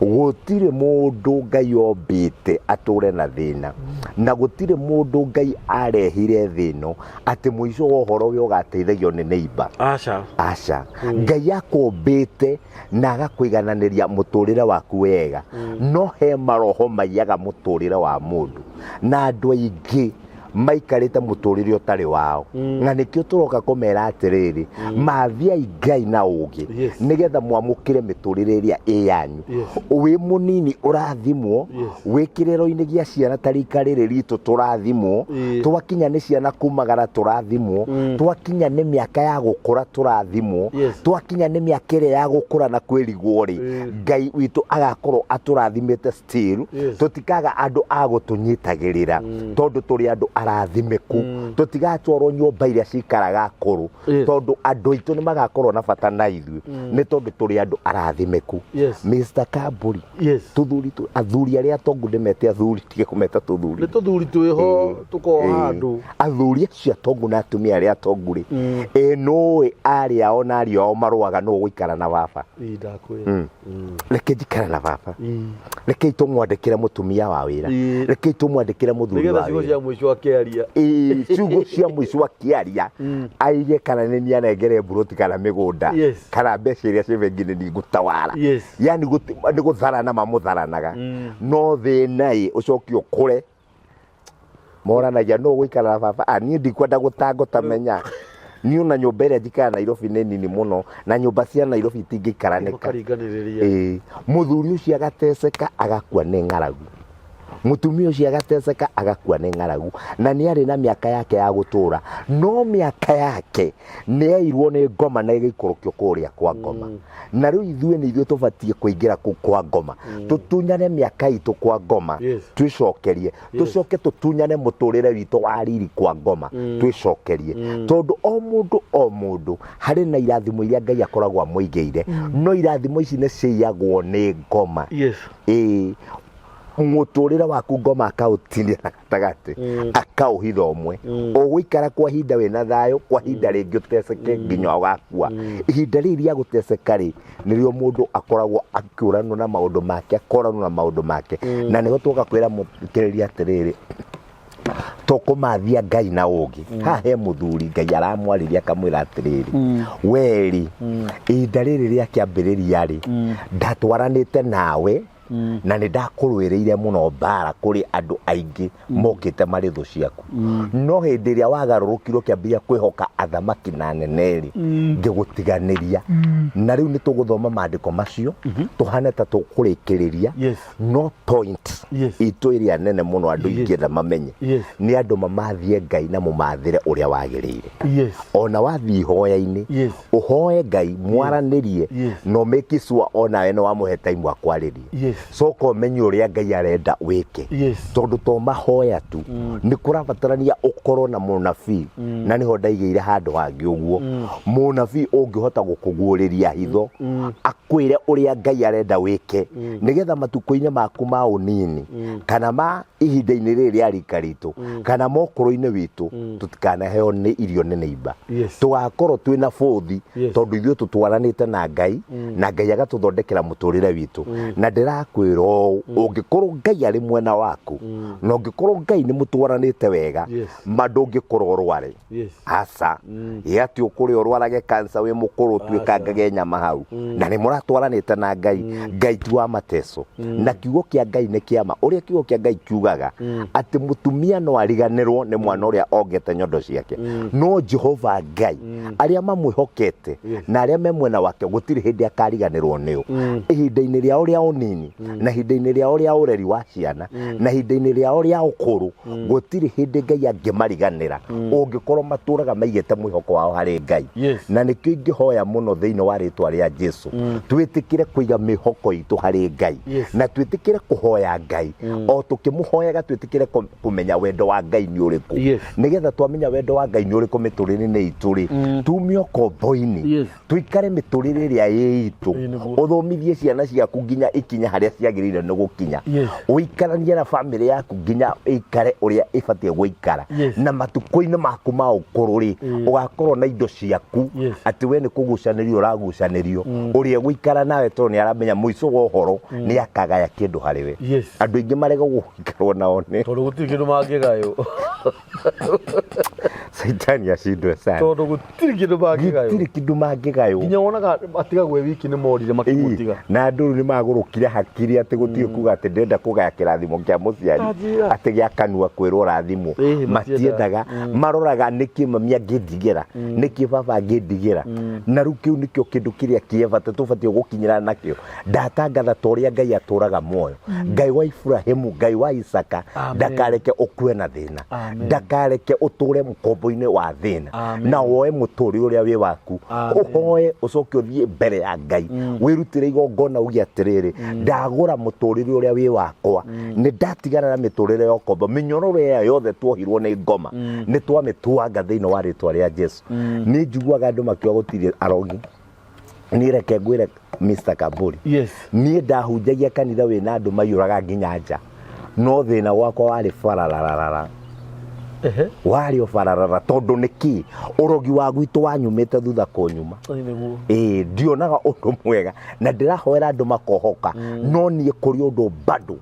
gũtirĩ mũndũ Ngai ombĩte atũre na thĩna, na gũtirĩ mũndũ Ngai arehire thĩ ĩno atĩ mũico wa ũhoro we ũgateithagio nĩ neighbor. Aca. Aca. Ngai akũmbĩte na agakũigananĩria mũtũrĩre waku wega, no he maroho maiyaga mũtũrĩre wa mũndũ, na andũ aingĩ maikarĩte mũtũrĩre ũtarĩ wao, na nĩkĩo tũroka kũmera atĩrĩrĩ, mathiai Ngai na ũgĩ, nĩgetha mwamũkĩre mĩtũrĩre ĩrĩa ĩ yanyu. Wĩ mũnini ũrathimwo, wĩ kĩrero-inĩ gĩa ciana ta rika rĩrĩ ritũ tũrathimwo, twakinya nĩ ciana kumagara tũrathimwo, twakinya nĩ mĩaka ya gũkũra tũrathimwo, twakinya nĩ mĩaka ĩrĩa ya gũkũra na kwĩrigwo rĩ, Ngai witũ agakorwo atũrathimĩte still. Tũtikaga andũ a gũtũnyitagĩrĩra, tondũ tũrĩ andũ arathimĩku. Tũtigatwarwo nyũmba iria cikaraga akũrũ, tondũ andũ aitũ nĩ magakorwo na bata na ithuĩ, nĩ tondũ tũrĩ andũ arathimĩku. Mr. Kamburi, tũthuri athuri arĩa atongu, ndĩmete athuri, tige kũmeta tũthuri. Nĩ tũthuri twĩho tũkoha andũ. Athuri acio atongu na atumia arĩa atongu rĩ, ĩ nũĩ arĩ ao na ariũ ao marũaga nũ gũikara na baba. Ĩĩ, ndakwĩra. Reke njikare na baba, rekei tũmwandĩkĩre mũtumia wa wĩra, rekei tũmwandĩkĩre mũthuri Nĩgetha wa ciugo wĩra. Cia mũico akĩaria. Ĩĩ, ciugo cia mũico akĩaria aige kana nĩ niĩ anengere mburoti kana mĩgũnda, kana mbeca iria ciĩ bengi, nĩ niĩ ngũtawara. Yani nĩ gũtharana mamũtharanaga, no thĩna ĩ ũcoke ũkũre moranagia nũ gũikara na baba. Ah, niĩ ndikwenda gũtangota menya niĩ ona nyũmba ĩrĩa njikara Nairobi nĩ nini mũno, na nyũmba cia Nairobi itingĩikaranĩka. Makaringanĩrĩria. Ĩĩ, mũthuri ũcio agateceka agakua nĩ ng'aragu, mũtumia ũcio agateceka agakua nĩ ng'aragu, na nĩ arĩ na mĩaka yake ya gũtũra, no mĩaka yake nĩ yairwo nĩ ngoma na ĩgĩikũrũkio kũrĩa kwa ngoma. Na rĩu ithuĩ nĩ ithuĩ tũbatiĩ kũingĩra kũu kwa ngoma, tũtunyane mĩaka itũ kwa ngoma, twĩcokerie, tũcoke tũtunyane mũtũrĩre witũ wa riri kwa ngoma, twĩcokerie, tondũ o mũndũ o mũndũ harĩ na irathimo iria Ngai akoragwo amũigĩire, no irathimo ici nĩ ciiyagwo nĩ ngoma. Ĩĩ, mũtũrĩre waku ngoma akaũtinia na gatagatĩ, akaũhitha ũmwe, ũgũikara kwa ihinda wĩna thayũ, kwa ihinda rĩngĩ ũteceke nginya ũgakua. Ihinda rĩrĩ rĩa gũteceka rĩ, nĩrĩo mũndũ akoragwo akĩũranwo na maũndũ make, akoranwo na maũndũ make, na nĩho twoka kwĩra mũthikĩrĩria atĩrĩrĩ, tũkũmathia Ngai na ũgĩ. Haha he mũthuri Ngai aramwarĩria akamwĩra atĩrĩrĩ, werĩ ihinda rĩrĩ rĩa kĩambĩrĩria rĩ, ndatwaranĩte nawe na nĩ ndakũrũĩrĩire mũno mbara kũrĩ andũ aingĩ mokĩte marĩ thũ ciaku, no hĩndĩ ĩrĩa wagarũrũkire ũkĩambĩrĩria kwĩhoka athamaki na anene rĩ, ngĩgũtiganĩria. Na rĩu nĩ tũgũthoma maandĩko macio tũhane ta tũkũrĩkĩrĩria, no point itũ ĩrĩa nene mũno andũ ingĩenda mamenye nĩ andũ mamathie Ngai na mũmathĩre ũrĩa wagĩrĩire. Ona wathiĩ ihoya-inĩ, ũhoe Ngai, mwaranĩrie, na ũmake sure onawe nĩ wamũhe time wa kwarĩria. Coka ũmenye ũrĩa Ngai arenda wĩke, tondũ to mahoya tu, nĩ kũrabatarania ũkorwo na mũnabii, na nĩho ndaigĩire handũ hangĩ ũguo, mũnabii ũngĩhota gũkũguũrĩria hitho, akwĩre ũrĩa Ngai arenda wĩke, nĩgetha matukũ-inĩ maku ma ũnini, kana ma ihinda-inĩ rĩrĩ rĩa rika ritũ, kana mokũrũ-inĩ witũ, tũtikanaheo nĩ irio nĩ neighbor, tũgakorwo twĩna bũthi, tondũ ithuĩ tũtwaranĩte na Ngai, na Ngai agatũthondekera mũtũrĩre witũ. Na ndĩra Ndĩrakwĩra ũũ, ũngĩkorwo Ngai arĩ mwena waku, na ũngĩkorwo Ngai nĩ mũtwaranĩte wega, ma ndũngĩkorwo ũrware. Aca, ĩ atĩ ũkũrĩa ũrwarage cancer wĩ mũkũrũ ũtuĩkangage nyama hau, na nĩ mũratwaranĩte na Ngai. Ngai ti wa mateco, na kiugo kĩa Ngai nĩ kĩa ma. Ũrĩa kiugo kĩa Ngai kiugaga atĩ mũtumia no ariganĩrwo nĩ mwana ũrĩa ongete nyondo ciake, no Jehova Ngai, arĩa mamwĩhokete na arĩa me mwena wake, gũtirĩ hĩndĩ akariganĩrwo nĩo. Ihinda-inĩ rĩao rĩa ũnini, na ihinda-inĩ rĩao rĩa ũreri wa ciana, na ihinda-inĩ rĩao rĩa ũkũrũ, gũtirĩ hĩndĩ Ngai angĩmariganĩra, ũngĩkorwo matũraga maigĩte mwĩhoko wao harĩ Ngai. Na nĩkĩo ingĩhoya mũno thĩinĩ wa rĩtwa rĩa Jesu, twĩtĩkĩre kũiga mĩhoko itũ harĩ Ngai, na twĩtĩkĩre kũhoya Ngai, o tũkĩmũhoyaga twĩtĩkĩre kũmenya wendo wa Ngai nĩ ũrĩkũ. Nĩgetha twamenya wendo wa Ngai nĩ ũrĩkũ mĩtũrĩre-inĩ itũ rĩ, tume ũkombo-inĩ, tuikare mĩtũrĩre ĩrĩa ĩ itũ. Ĩĩ, nĩguo. Ũthomithie ciana ciaku nginya ikinye harĩa ciagĩrĩire nĩ gũkinya. Ũikaranie na bamĩrĩ yaku nginya ĩikare ũrĩa ĩbatiĩ gũikara. Na matukũ-inĩ maku ma ũkũrũ rĩ, ũgakorwo na indo ciaku, atĩ we nĩ kũgucanĩrio ũragucanĩrio, ũrĩa egũikara nawe tondũ nĩ aramenya mũico wa ũhoro nĩ akagaya kĩndũ harĩ we. Andũ aingĩ marega gũikarwo nao nĩ Tondũ gũtirĩ kĩndũ mangĩgaywo. Saitani acindwe sana. Tondũ gũtirĩ kĩndũ mangĩgaywo. Gũtirĩ kĩndũ mangĩgaywo. Nginya wonaga atigagwo e wiki nĩ morire makĩmũtiga. Na andũ rĩu nĩ magũrũkire hakiri atĩ gũtirĩ kuga atĩ ndĩrenda kũgaya kĩrathimo kĩa mũciari, Tanjĩra. atĩ gĩa kanua kwĩrwo rathimwo. Ĩĩ, matiendaga. Matiendaga. Maroraga nĩkĩ mami angĩndigĩra, nĩkĩ baba angĩndigĩra. Na rĩu kĩu nĩkĩo kĩndũ kĩrĩa kĩa bata tũbatiĩ gũkinyĩra nakĩo. Ndatangatha ta ũrĩa Ngai atũraga muoyo, Ngai wa Iburahimu, Ngai wa Isaka, Amen. ndakareke ũkue na thĩna, Amen. ndakareke ũtũre mũkombo-inĩ wa thĩna, Amen. na woe mũtũrĩre ũrĩa wĩ waku, Amen. ũhoe ũcoke ũthiĩ mbere ya Ngai, wĩrutĩre igongona uge atĩrĩrĩ, ndagũra mũtũrĩre ũrĩa wĩ wakwa, nĩ ndatigana na mĩtũrĩre ya ũkombo, mĩnyororo ĩrĩa yothe tuohirwo nĩ ngoma nĩ twamĩtuanga thĩinĩ wa rĩtwa rĩa Jesu. Nĩ njiguaga andũ makiuga gũtirĩ arogi. Niĩ reke ngwĩre, Mr. Kamburi, niĩ ndahunjagia kanitha wĩna andũ maiyũraga nginya nja, no thĩna gwakwa warĩ barararara, warĩ o bararara, tondũ nĩkĩ ũrogi wa gwitũ wanyumĩte thutha kũnyuma. Ĩĩ, nĩguo. Ĩĩ, ndionaga ũndũ mwega na ndĩrahoera andũ makohoka, no niĩ kũrĩ ũndũ bado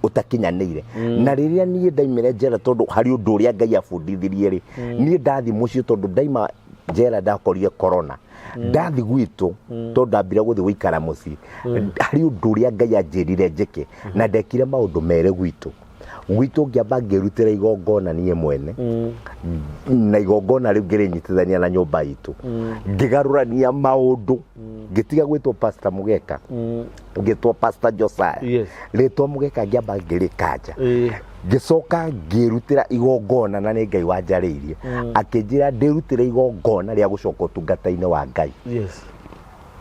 ũtakinyanĩire. Na rĩrĩa niĩ ndaimire njera, tondũ harĩ ũndũ ũrĩa Ngai abundithirie rĩ, niĩ ndathi mũciĩ, tondũ ndaima njera ndakorire corona, ndathi gwitũ, tondũ ndambire gũthiĩ gũikara mũciĩ, harĩ ũndũ ũrĩa Ngai anjĩrire njĩke, na ndekire maũndũ merĩ gwitũ. Gwitũ ngĩamba ngĩrutĩra igongona niĩ mwene, na igongona rĩu ngĩrĩnyitithania na nyũmba itũ, ngĩgarũrania maũndũ, ngĩtiga gwĩtwo Pastor Mũgeka, ngĩtwo Pastor Josiah. Rĩtwa Mũgeka ngĩamba ngĩrĩkanja. Ngĩcoka ngĩrutĩra igongona, na nĩ Ngai wanjarĩirie akĩnjĩra ndĩrutĩre igongona rĩa gũcoka ũtungata-inĩ wa Ngai.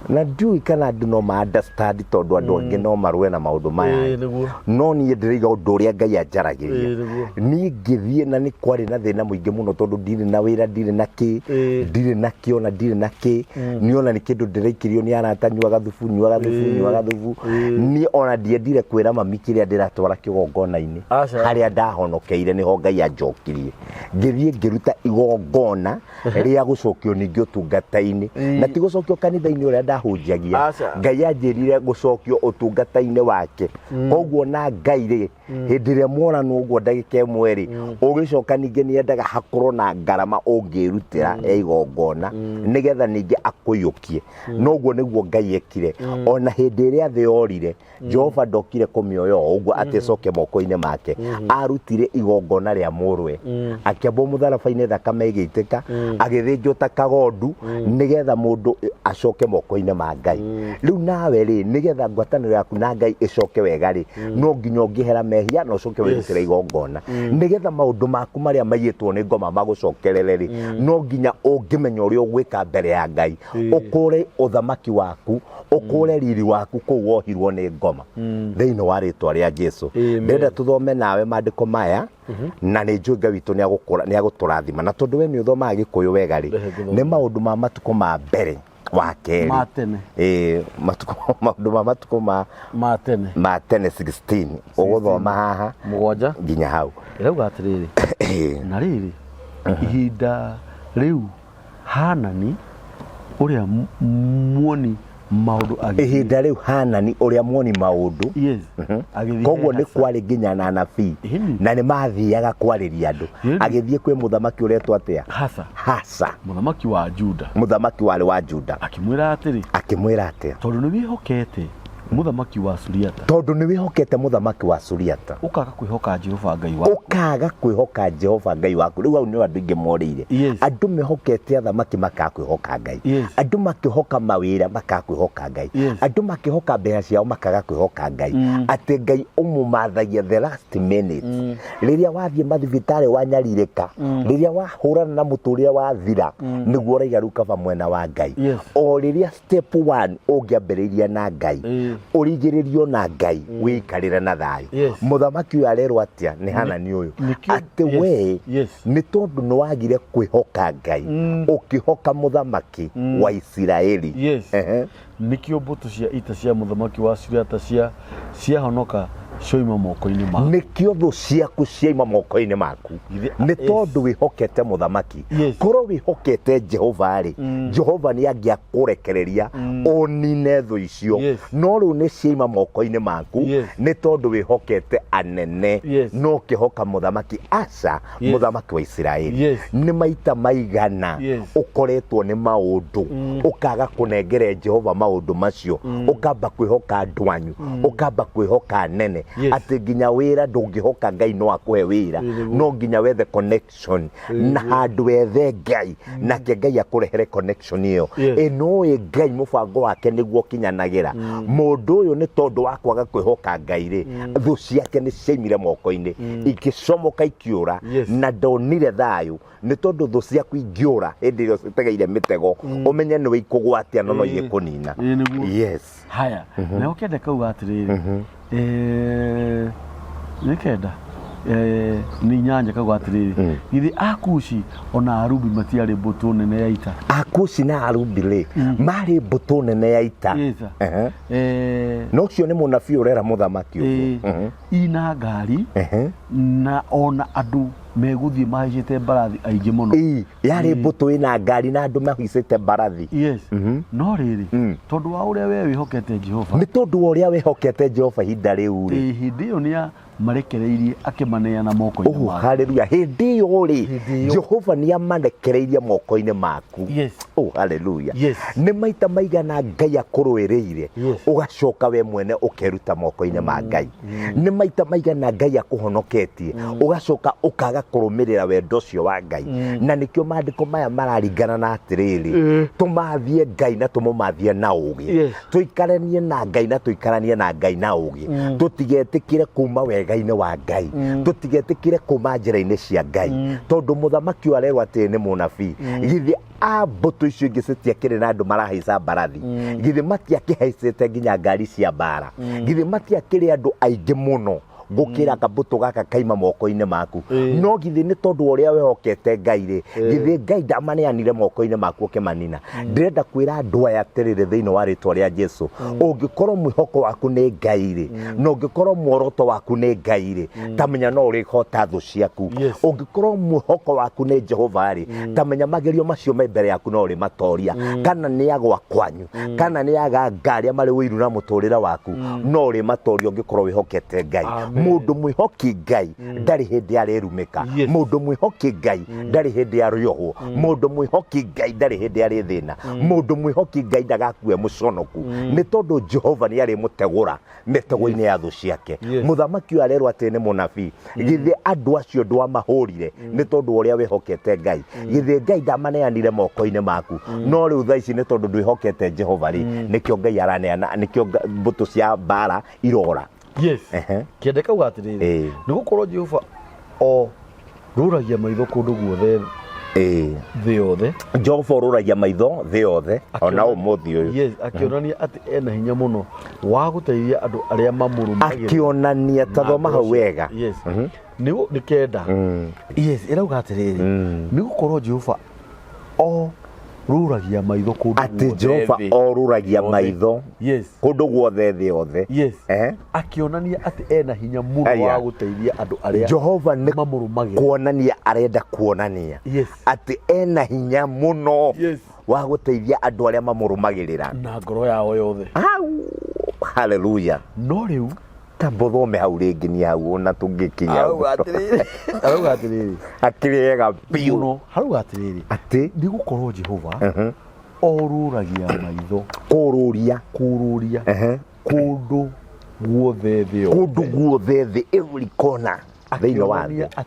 Na ndiũĩ kana andũ no ma understand, tondũ andũ angĩ no marũe na maũndũ maya. Ĩĩ, nĩguo. No niĩ ndĩraiga ũndũ ũrĩa Ngai anjaragĩria. Ĩĩ, nĩguo. Niĩ ngĩthiĩ, na nĩ kwarĩ na thĩna mũingĩ mũno, tondũ ndirĩ na wĩra, ndirĩ na kĩ, ndirĩ na kĩ, ona ndirĩ na kĩ. Niĩ ona nĩ kĩndũ ndĩraikĩrio nĩ arata, nyuaga thubu, nyuaga thubu, nyuaga thubu. Niĩ ona ndiendire kwĩra mami kĩrĩa ndĩratwara kĩgongona-inĩ. Aca. Harĩa ndahonokeire nĩho Ngai anjokirie. Ngĩthiĩ ngĩruta igongona rĩa gũcokio ningĩ ũtungata-inĩ, na ti gũcokio kanitha-inĩ ũrĩa ndahunjagia. Aca. Ngai anjĩrire gũcokio ũtungata-inĩ wake. Koguo na Ngai rĩ, hĩndĩ ĩrĩa mworanwo ũguo ndagĩka ĩmwe rĩ, ũgĩcoka ningĩ nĩ endaga hakorwo na ngarama ũngĩrutĩra ya igongona, nĩgetha ningĩ akũiyũkie. Noguo nĩguo Ngai ekire. Ona hĩndĩ ĩrĩa thĩ yorire, Jehova ndokire kũmĩoya o ũguo atĩ ĩcoke moko-inĩ make. Arutire igongona rĩa mũrũwe, akĩambwo mũtharaba-inĩ, thakame ĩgĩitĩka, agĩthĩnjwo ta kagondu, nĩgetha mũndũ acoke moko-inĩ ma Ngai. Rĩu nawe rĩ, nĩgetha ngwatanĩro yaku na Ngai ĩcoke wega rĩ, no nginya ũngĩhera mehia na ũcoke wĩrutĩre igongona, nĩgetha maũndũ maku marĩa maiyĩtwo nĩ ngoma magũcokerere rĩ, no nginya ũngĩmenya ũrĩa ũgwĩka mbere ya Ngai, ũkũre ũthamaki waku, ũkũre riri waku kũu wohirwo nĩ ngoma, thĩinĩ wa rĩtwa rĩa Jesu. Amen. Ndĩrenda tũthome nawe maandĩko maya, na nĩ njũĩ Ngai witũ nĩ agũtũrathima, na tondũ we nĩ ũthomaga Gĩkũyũ wega rĩ, Rehe ngũthome. nĩ maũndũ ma matukũ ma mbere wa kerĩ. Ma tene. Ĩĩ, matukũ maũndũ ma matukũ ma Ma tene. Ma tene 16, ũgũthoma haha 7 nginya hau. Ĩrauga atĩrĩrĩ, na rĩrĩ, ihinda rĩu Hanani ũrĩa muoni Maũndũ agĩthiĩ Ihinda rĩu Hanani ũrĩa muoni maũndũ. Yes, agĩthiĩ Koguo he nĩ Asa. kwarĩ nginya na anabii Ĩni. na nĩ mathiaga kwarĩria andũ. Ĩni. Agĩthiĩ kwĩ mũthamaki ũretwo atĩa? Hasa. Hasa. Mũthamaki wa Juda. Mũthamaki warĩ wa Juda. Akĩmwĩra atĩrĩ, Akĩmwĩra atĩa? Tondũ nĩ wĩhokete mũthamaki wa Suriata, Tondũ nĩ wĩhokete mũthamaki wa Suriata, ũkaga kwĩhoka Jehova Ngai waku. Ũkaga kwĩhoka Jehova Ngai waku. Rĩu hau nĩho andũ aingĩ morĩire. Andũ mehokete athamaki makaga kwĩhoka Ngai. Andũ makĩhoka mawĩra makaga kwĩhoka Ngai. Andũ makĩhoka mbeca ciao makaga kwĩhoka Ngai. Atĩ Ngai ũmũmathagia the last minute. Rĩrĩa wathiĩ mathibitarĩ wanyarirĩka, rĩrĩa wahũrana na mũtũrĩre wathira, nĩguo ũraiga rĩu kaba mwena wa Ngai. O rĩrĩa step one ũngĩambĩrĩirie na Ngai, ũrigĩrĩrio na Ngai, wĩikarĩre na thayũ. Mũthamaki ũyũ arerwo atĩa nĩ Hanani ũyũ? Atĩ we nĩ tondũ nĩ wagire kwĩhoka Ngai, ũkĩhoka mũthamaki wa Isiraeli. Nĩkĩo mbũtũ cia ita cia mũthamaki wa Suriata ciahonoka cioima moko-inĩ maku. Nĩkĩo thũ ciaku ciaima moko-inĩ maku. Nĩ tondũ wĩhokete mũthamaki. Korwo wĩhokete Jehova rĩ, Jehova nĩ angĩakũrekereria ũnine thũ icio. No rĩu nĩ ciaima moko-inĩ maku nĩ tondũ wĩhokete anene no ũkĩhoka mũthamaki Asa, mũthamaki wa Isiraeli. Nĩ maita maigana ũkoretwo nĩ maũndũ ũkaga kũnengere Jehova maũndũ macio, ũkamba kwĩhoka andũ anyu, ũkamba kwĩhoka anene, atĩ nginya wĩra ndũngĩhoka Ngai no akũhe wĩra, no nginya wethe connection na handũ wethe Ngai, nake Ngai akũrehere connection ĩyo. Ĩno Ngai mũbango wake nĩguo ũkinyanagĩra. Mũndũ ũyũ nĩ tondũ wa kwaga kwĩhoka Ngai rĩ, thũ ciake nĩ ciaimire moko-inĩ, ikĩcomoka ikiũra, na ndonire thayũ. Nĩ tondũ thũ ciaku ingĩũra hĩndĩ ĩrĩa ũcitegeire mĩtego, ũmenye nĩwe ikũgwatia no no igĩkũnina. Yes. Haya, nayo kenda kauga atĩrĩrĩ, nĩ kenda nĩ inyanya kauga atĩrĩrĩ, githĩ Akushi ona Arubi matiarĩ mbũtũ nene ya ita? Akushi na Arubi rĩ, marĩ mbũtũ nene ya ita. No ũcio nĩ mũnabii ũrera mũthamaki ũguo. Ina ngari na ona andũ megũthiĩ mahaicĩte mbarathi aingĩ mũno. Yarĩ mbũtũ ĩna ngari na andũ mahaicĩte mbarathi. No rĩrĩ, tondũ wa ũrĩa we wĩhokete Jehova, nĩ tondũ wa ũrĩa wĩhokete Jehova ihinda rĩu rĩ, hĩndĩ ĩyo nĩ marekereirie akĩmaneana moko-inĩ maku. Haleluya. Hĩndĩ ĩyo rĩ, Jehova nĩ amarekereirie moko-inĩ maku. Oh, haleluya. Nĩ maita maigana Ngai akũrũĩrĩire, ũgacoka we mwene ũkeruta moko-inĩ ma Ngai. Nĩ maita maigana Ngai akũhonoketie, ũgacoka ũkaga kũrũmĩrĩra wendo ũcio wa Ngai. Na nĩkĩo maandĩko maya mararingana na atĩrĩrĩ, tũmathie Ngai na tũmũmathie na ũũgĩ. Tũikaranie na Ngai na tũikaranie na Ngai na ũũgĩ. Tũtigetĩkĩre kuma wega-inĩ wa Ngai, tũtigetĩkĩre kuma njĩra-inĩ cia Ngai. Tondũ mũthamaki ũyũ arerwo atĩrĩ nĩ mũnabii, githĩ a mbũtũ icio ingĩ citiakĩrĩ na andũ marahaica mbarathi? Githĩ matiakĩhaicĩte nginya ngari cia mbara? Githĩ matiakĩrĩ andũ aingĩ mũno gũkĩra kabũtũ gaka kaima moko-inĩ maku? No githĩ nĩ tondũ wa ũrĩa wehokete Ngai rĩ, githĩ Ngai ndamaneanire moko-inĩ maku ũkĩmanina? Ndĩrenda kwĩra andũ aya atĩrĩrĩ thĩinĩ wa rĩtwa rĩa Jesu, ũngĩkorwo mwĩhoko waku nĩ Ngai rĩ, na ũngĩkorwo muoroto waku nĩ Ngai rĩ, ta menya no ũrĩhota thũ ciaku. Ũngĩkorwo mwĩhoko waku nĩ Jehova rĩ, ta menya magerio macio me mbere yaku no ũrĩmatoria. Kana nĩ agwa kwanyu, kana nĩ aganga arĩa marĩ ũiru na mũtũrĩre waku, no ũrĩmatoria ũngĩkorwo wĩhokete Ngai. Mũndũ mwĩhoki Ngai ndarĩ hĩndĩ arĩrumĩka. Mũndũ mwĩhoki Ngai ndarĩ hĩndĩ arĩohwo. Mũndũ mwĩhoki Ngai ndarĩ hĩndĩ arĩthĩna. Mũndũ mwĩhoki Ngai ndagakue mũconoku, nĩ tondũ Jehova nĩ arĩmũtegũra mĩtego-inĩ ya thũ ciake. Mũthamaki ũyũ arerwo atĩ nĩ mũnabii, githĩ andũ acio ndwamahũrire nĩ tondũ wa ũrĩa wĩhokete Ngai? Githĩ Ngai ndamaneanire moko-inĩ maku? No rĩu thaa ici nĩ tondũ ndwĩhokete Jehova rĩ, nĩkĩo Ngai araneana, nĩkĩo mbũtũ cia mbara irora. Kĩende kauga atĩrĩrĩ, nĩ gũkorwo Jehova o rũragia maitho kũndũ guothe thĩ yothe. Jehova ũrũragia maitho thĩ yothe ona ũmũthĩ ũyũ. Akĩonania atĩ ena hinya mũno wa gũteithia andũ arĩa mamũrũmagĩrĩra. Akĩonania, tathoma hau wega. Nĩ kenda. Ĩrauga atĩrĩrĩ, nĩ gũkorwo Jehova o rũragia maitho kũndũ atĩ Jehova orũragia maitho kũndũ guothe thĩ yothe. Akĩonania atĩ ena hinya mũno wa gũteithia andũ arĩa Jehova nĩ mamũrũmagĩrĩra. Kuonania arenda kuonania atĩ ena hinya mũno. Wa gũteithia andũ arĩa mamũrũmagĩrĩra na ngoro yao yothe. Au, haleluya. No rĩu Tamba ũthome hau rĩngĩ, nĩ hau ona tũngĩkinya. Arauga atĩrĩrĩ, arauga atĩrĩrĩ, Akĩrĩega biũ. Mũno, harauga atĩrĩrĩ, atĩ nĩ gũkorwo Jehova orũragia maitho, kũrũria, kũrũria kũndũ guothe thĩ yothe, kũndũ guothe thĩ, every corner thĩinĩ wa akĩonania thĩ,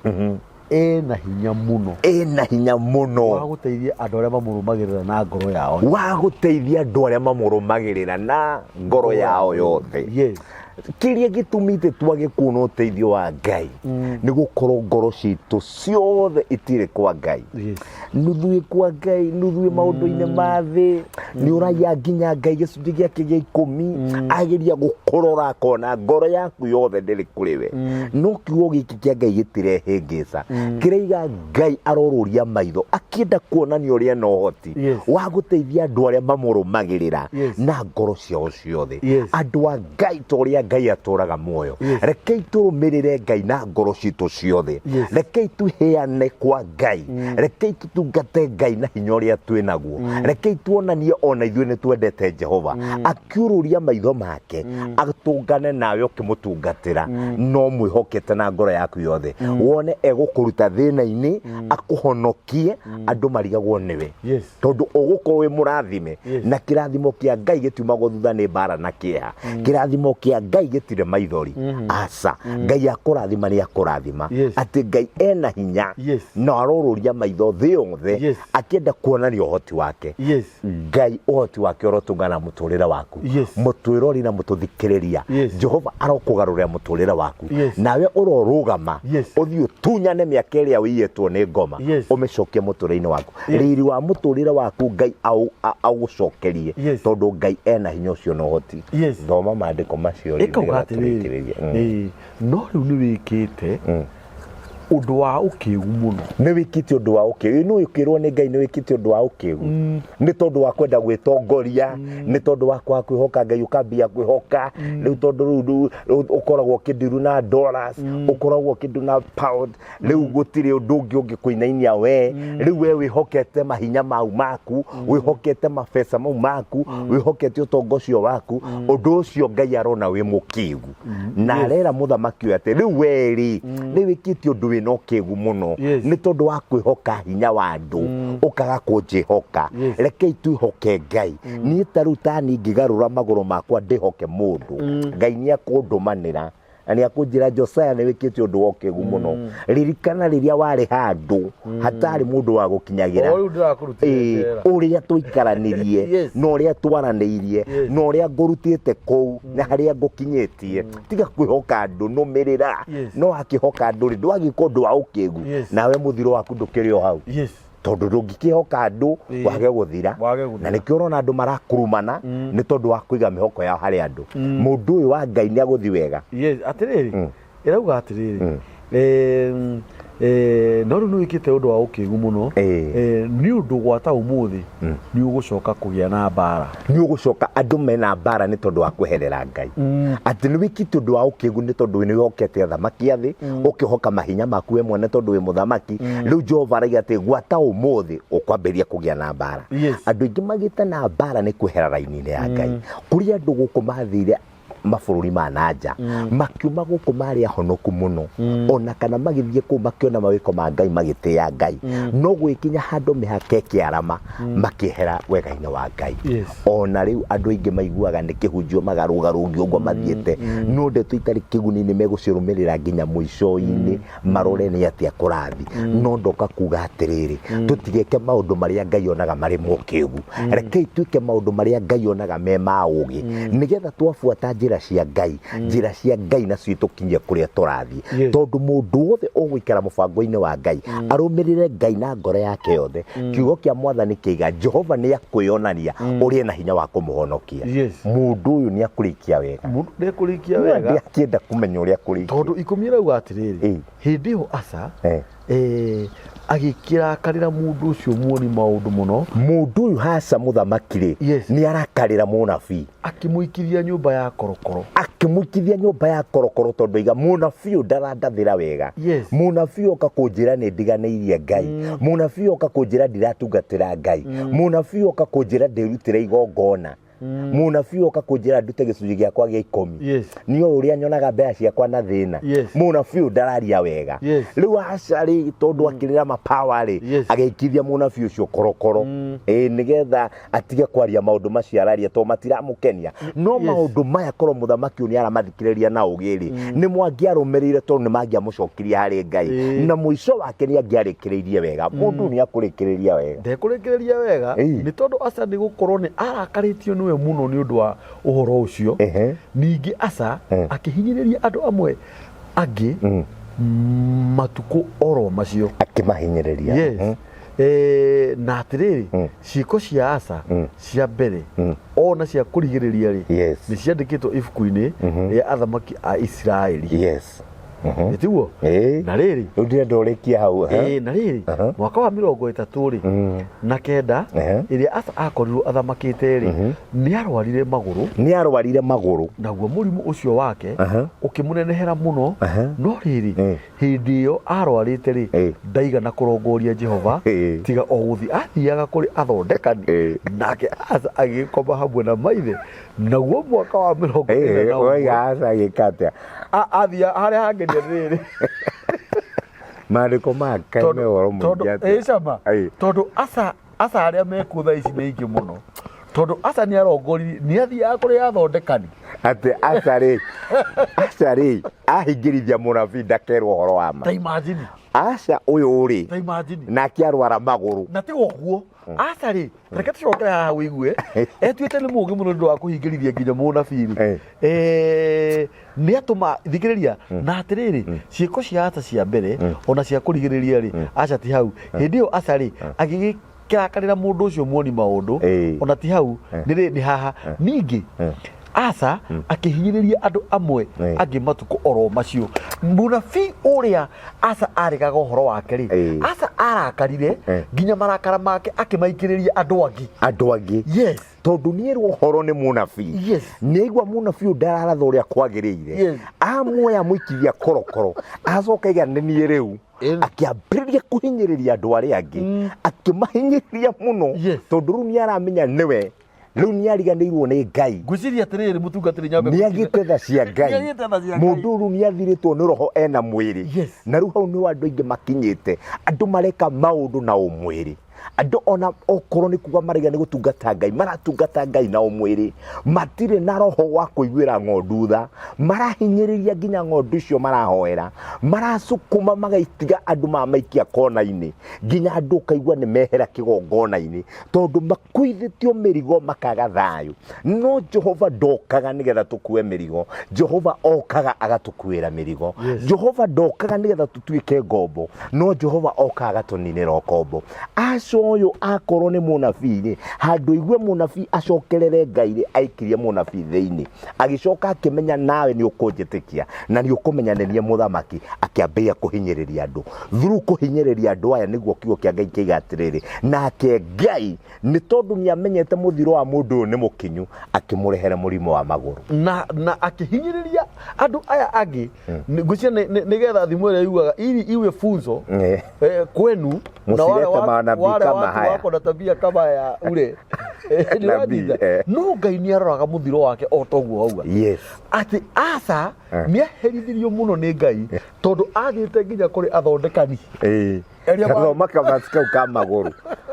atĩ ena hinya mũno ĩna hinya mũno wa gũteithia andũ arĩa mamũrũmagĩrĩra na ngoro yao. Wa gũteithia andũ arĩa mamũrũmagĩrĩra na ngoro yao yothe. Kĩrĩa gĩtũmĩte twage kuona ũteithio wa Ngai nĩ gũkorwo ngoro citũ ciothe itirĩ kwa Ngai. Nuthu ĩ kwa Ngai, nuthu ĩ maũndũ-inĩ ma thĩ. Nĩ ũraiya nginya Ngai gĩcunjĩ gĩake gĩa 10, ageria gũkũrora akona ngoro yaku yothe ndĩrĩ kũrĩ we. No kiugo gĩkĩ kĩa Ngai gĩtirehĩngĩca, kĩraiga Ngai arorũria maitho akĩenda kuonania ũrĩa ena ũhoti wa gũteithia andũ arĩa mamũrũmagĩrĩra na ngoro ciao ciothe. Andũ a Ngai, ta ũrĩa Ngai atũraga muoyo, rekei tũrũmĩrĩre Ngai na ngoro citũ ciothe. Rekei tũheane kwa Ngai. Rekei tũtungate Ngai na hinya ũrĩa twĩ naguo. Rekei tuonanie ona ithuĩ nĩ twendete Jehova. Akiũrũria maitho make atũngane nawe ũkĩmũtungatĩra, no mwĩhokete na ngoro yaku yothe, wone egũkũruta thĩna-inĩ, akũhonokie. Andũ marigagwo nĩwe tondũ ũgũkorwo wĩ mũrathime. Na kĩrathimo kĩa Ngai gĩtiumagwo thutha nĩ mbara na kĩeha. Kĩrathimo kĩa Ngai gĩtirĩ maithori, aca. Ngai akũrathima nĩ akũrathima. Atĩ Ngai ena hinya na arorũria maitho thĩ yothe akĩenda kuonania ũhoti wake. Ngai ũhoti wake ũrotũngana mũtũrĩre waku. Mũtwĩrori na mũtũthikĩrĩria, Jehova arokũgarũrĩra mũtũrĩre waku. Nawe ũrorũgama, ũthiĩ ũtunyane mĩaka ĩrĩa wĩiyĩtwo nĩ ngoma, ũmĩcokie mũtũrĩre-inĩ waku. Riri wa mũtũrĩre waku Ngai aũgũcokerie, tondũ Ngai ena hinya ũcio na ũhoti. Thoma maandĩko macio rĩu ĩkauga nĩgetha atĩrĩrĩ, tũrĩkĩrĩrie. Ĩĩ, no rĩu nĩ wĩkĩte ũndũ wa ũkĩgu mũno. Nĩ wĩkĩte ũndũ wa ũkĩgu. Nĩ ũkĩrwo nĩ Ngai nĩ wĩkĩte ũndũ wa ũkĩgu nĩ tondũ wa kwenda gwĩtongoria, nĩ tondũ wa kwaga kwĩhoka Ngai, ũkambia kwĩhoka rĩu, tondũ rĩu ũkoragwo ũkĩndiru na dollars, ũkoragwo ũkĩndiru na pound. Rĩu gũtirĩ ũndũ ũngĩ ũngĩkũinainia we. Rĩu we wĩhokete mahinya mau maku, wĩhokete mabeca mau maku, wĩhokete ũtonga ũcio waku. Ũndũ ũcio Ngai arona wĩ mũkĩgu, na arera mũthamaki ũyũ atĩ rĩu we rĩ, nĩ wĩkĩte ũndũ wĩna ũkĩgu mũno nĩ tondũ wa kwĩhoka hinya wa andũ, ũkaga kũnjĩhoka. Rekei twĩhoke Ngai. Niĩ ta rĩu tani ngĩgarũra magũrũ makwa ndĩhoke mũndũ, Ngai nĩ akũndũmanĩra na nĩ akũnjĩra, "Josiah, nĩ wĩkĩte ũndũ wa ũkĩgu mũno. Ririkana rĩrĩa warĩ handũ hatarĩ mũndũ wa gũkinyagĩra." O rĩu ndĩrakũrutire njera. Ũrĩa tũikaranirie na ũrĩa twaranĩirie na ũrĩa ngũrutĩte kũu na harĩa ngũkinyĩtie. Tiga kwĩhoka andũ, nũmĩrĩra. No akĩhoka andũ rĩ, ndwagĩka ũndũ wa ũkĩgu. Nawe mũthiro waku ndũkĩrĩ o hau, tondũ ndũngĩkĩhoka andũ wage gũthira. Wage gũthira. Na nĩkĩo ũrona andũ marakurumana nĩ tondũ wa kũiga mĩhoko yao harĩ andũ. Mũndũ ũyũ wa Ngai nĩ agũthi wega. Yes, atĩrĩrĩ, ĩrauga atĩrĩrĩ, no rĩu nĩ wĩkĩte ũndũ wa ũkĩgu mũno, nĩ ũndũ gwata ũmũthĩ nĩ ũgũcoka kũgĩa na mbara. Nĩ ũgũcoka andũ mena mbara nĩ tondũ wa kweherera Ngai, atĩ nĩ wĩkĩte ũndũ wa ũkĩgu nĩ tondũ nĩ wĩhokete athamaki a thĩ, ũkĩhoka mahinya maku we mwene tondũ wĩ mũthamaki. Rĩu Jehova arauga atĩ gwata ũmũthĩ ũkwambĩrĩria kũgĩa na mbara. Andũ aingĩ magĩte na mbara nĩ kwehera raini-inĩ ya Ngai. Kũrĩ andũ gũkũ mathire mabũrũri ma na nja, makiuma gũkũ marĩ ahonoku mũno, ona kana magĩthiĩ kũu makĩona mawĩko ma Ngai, magĩtĩĩa Ngai, no gwĩkinya handũ mĩhaka ĩkĩarama, makĩehera wega-inĩ wa Ngai. Ona rĩu andũ aingĩ maiguaga nĩ kĩhunjio magarũgarũngio ũguo mathiĩte, no ndeto itarĩ kĩguni nĩ megũcirũmĩrĩra nginya mũico-inĩ, marore nĩ atĩa kũrathi. No ndoka kuga atĩrĩrĩ, tũtigeke maũndũ marĩa Ngai onaga marĩ mokĩgu. Rekei twĩke maũndũ marĩa Ngai onaga me ma ũgĩ, nĩgetha twabuata njĩra cia Ngai, njĩra cia Ngai nacio itũkinyie kũrĩa tũrathiĩ. Tondũ mũndũ wothe ũgũikara mũbango-inĩ wa Ngai, arũmĩrĩre Ngai na ngoro yake yothe, kiugo kĩa Mwathani kĩiga Jehova nĩ akwĩonania ũrĩa na hinya wa kũmũhonokia. Mũndũ ũyũ nĩ akũrĩkia wega. Mũndũ ndekũrĩkia wega. Ndĩakĩenda kũmenya ũrĩa kũrĩkia. Tondũ 10 ĩrauga atĩrĩrĩ, hĩndĩ ĩyo Asa Agĩkĩrakarĩra mũndũ ũcio muoni maũndũ mũno. Mũndũ ũyũ haca mũthamaki rĩ, Yes. nĩ arakarĩra mũnabii. Akĩmũikithia nyũmba ya korokoro. Akĩmũikithia nyũmba ya korokoro tondũ aiga mũnabii ũyũ ndarandathĩra wega. Yes. Mũnabii oka kũnjĩra nĩ ndiganĩirie Ngai. Mũnabii oka kũnjĩra ndiratungatĩra Ngai. Mũnabii oka kũnjĩra ndĩrutĩre igongona. Mũnabii oka kũnjĩra ndute gĩcunjĩ gĩakwa gĩa 10. Yes. Niĩ ũrĩa nyonaga mbeca ciakwa na thĩna. Yes. Mũnabii ũyũ ndararia wega. Yes. Rĩu aca rĩ, tondũ akĩrĩra mapawa rĩ, Yes. agĩikithia mũnabii ũcio korokoro. Ĩĩ, nĩgetha atige kwaria maũndũ macio araria tondũ matiramũkenia. No Yes. maũndũ maya korwo mũthamaki ũyũ nĩ aramathikĩrĩria na ũgĩ rĩ, nĩ mwangĩarũmĩrĩire tondũ nĩ mangĩamũcokirie harĩ Ngai. Ĩĩ. Na mũico wake nĩ angĩarĩkĩrĩirie wega. Mũndũ nĩ akũrĩkĩrĩria wega. Ndekũrĩkĩrĩria wega. Ĩĩ. Nĩ tondũ Asa nĩ gũkorwo nĩ arakarĩtio nĩwe mũno nĩ ũndũ wa ũhoro ũcio. Ningĩ Asa akĩhinyĩrĩria andũ amwe angĩ matukũ oro macio. Akĩmahinyĩrĩria. Yes. Na atĩrĩrĩ, ciĩko cia Asa cia mbere ona cia kũrigĩrĩria rĩ, Yes. nĩ ciandĩkĩtwo ibuku-inĩ rĩa athamaki a Isiraeli. Yes. Nĩ tiguo? Ĩĩ. Na rĩrĩ, Rĩu ndĩrenda ũrĩkie hau. Ĩĩ, na rĩrĩ, mwaka wa 39 rĩ, ĩrĩa Asa akorirwo athamakĩte rĩ, nĩ arwarire magũrũ. Nĩ arwarire magũrũ. Naguo mũrimũ ũcio wake ũkĩmũnenehera mũno. No rĩrĩ, hĩndĩ ĩyo arwarĩte rĩ, ndaigana kũrongoria Jehova, tiga o gũthiĩ athiaga kũrĩ athondekani. Nake Asa agĩkoma hamwe na maithe, naguo mwaka wa 41. Oiga Asa agĩka atĩa? Athia harĩa hangenia rĩrĩ. Maandĩko ma Ngai me ũhoro mũingĩ atĩa? Ĩ cama. Tondũ Asa arĩa mekuo thaa ici nĩ aingĩ mũno. Tondũ Asa nĩ arongoririe, nĩ athiaga kũrĩ athondekani. Atĩ Asa rĩ, Asa rĩ, ahingĩrithia mũnabii ndakerwo ũhoro wa ma. Ta imagine. Asa ũyũ rĩ, Ta imagine. nake arwara magũrũ. Na ti ũguo. Asa rĩ, reke tũcokere haha wĩigue, etuĩte nĩ mũũgĩ mũno nĩ ũndũ wa kũhingĩrithia nginya mũnabii rĩ. Nĩ atũma, thikĩrĩria, na atĩrĩrĩ, ciĩko cia Asa cia mbere, ona cia kũrigĩrĩria rĩ, Asa ti hau. Hĩndĩ ĩyo Asa rĩ, agĩgĩkĩrakarĩra mũndũ ũcio muoni maũndũ, ona ti hau, nĩ haha. Ningĩ, Asa akĩhinyĩrĩria andũ amwe angĩ matukũ oro macio. Mũnabii ũrĩa Asa aregaga ũhoro wake rĩ, Asa arakarire nginya marakara make akĩmaikĩrĩria andũ angĩ. Andũ angĩ. Yes. Tondũ nĩ erwo ũhoro nĩ mũnabii. Yes. Nĩ aigua mũnabii ũyũ ndararatha ũrĩa kwagĩrĩire. Yes. Amuoya amũikithia korokoro, acoka aiga nĩ niĩ rĩu. Akĩambĩrĩria kũhinyĩrĩria andũ arĩa angĩ. Akĩmahinyĩrĩria mũno. Yes. Tondũ rĩu nĩ aramenya nĩwe. Rĩu nĩ ariganĩirwo nĩ Ngai. Ngwĩciria atĩrĩrĩ, mũtungatĩri nyambe Nĩ agĩte tha cia Ngai. Nĩ agĩte tha cia Ngai. Mũndũ rĩu nĩ athirĩtwo nĩ roho ena mwĩrĩ. Yes. Na rĩu hau nĩho andũ aingĩ makinyĩte. Andũ mareka maũndũ na ũmwĩrĩ. Andũ ona okorwo nĩ kuga maraiga nĩ gũtungata Ngai, maratungata Ngai na ũmwĩrĩ. Matirĩ na roho wa kũiguĩra ng'ondu tha. Marahinyĩrĩria nginya ng'ondu icio marahoera. Maracukuma magaitiga andũ mamaikia kona-inĩ. Nginya andũ ũkaigua nĩ mehera kĩgongona-inĩ. Tondũ makuithĩtio mĩrigo makaga thayũ. No Jehova ndokaga nĩgetha tũkue mĩrigo. Jehova okaga agatũkuĩra mĩrigo. Yes. Jehova ndokaga nĩgetha tũtuĩke ngombo. No Jehova okaga agatũninĩra ũkombo. Aca ũyũ akorwo nĩ mũnabii rĩ, handũ aigue mũnabii acokerere Ngai rĩ, aikirie mũnabii thĩinĩ. Agĩcoka akĩmenya nawe nĩ ũkũnjĩtĩkia na nĩ ũkũmenya nĩ niĩ mũthamaki, akĩambĩrĩria kũhinyĩrĩria andũ. Through kũhinyĩrĩria andũ aya nĩguo kiugo kĩa Ngai kĩiga atĩrĩrĩ, nake Ngai nĩ tondũ nĩ amenyete mũthiro wa mũndũ ũyũ nĩ mũkinyu, akĩmũrehere mũrimũ wa magũrũ. Na akĩhinyĩrĩria andũ aya angĩ. Ngwĩciria nĩgetha thimũ ĩrĩa yugaga ili iwe funzo, kwenu na wale Mũcirete manabii wale kama watu haya. wako na tabia kama ya ule. Nĩ Nabii, ũranyita? No Ngai nĩ aroraga mũthiro wake o toguo auga. Yes. Atĩ Asa nĩ aherithirio mũno nĩ Ngai tondũ athiĩte nginya kũrĩ athondekani. Arĩa Gathoma kamati kau ka magũrũ.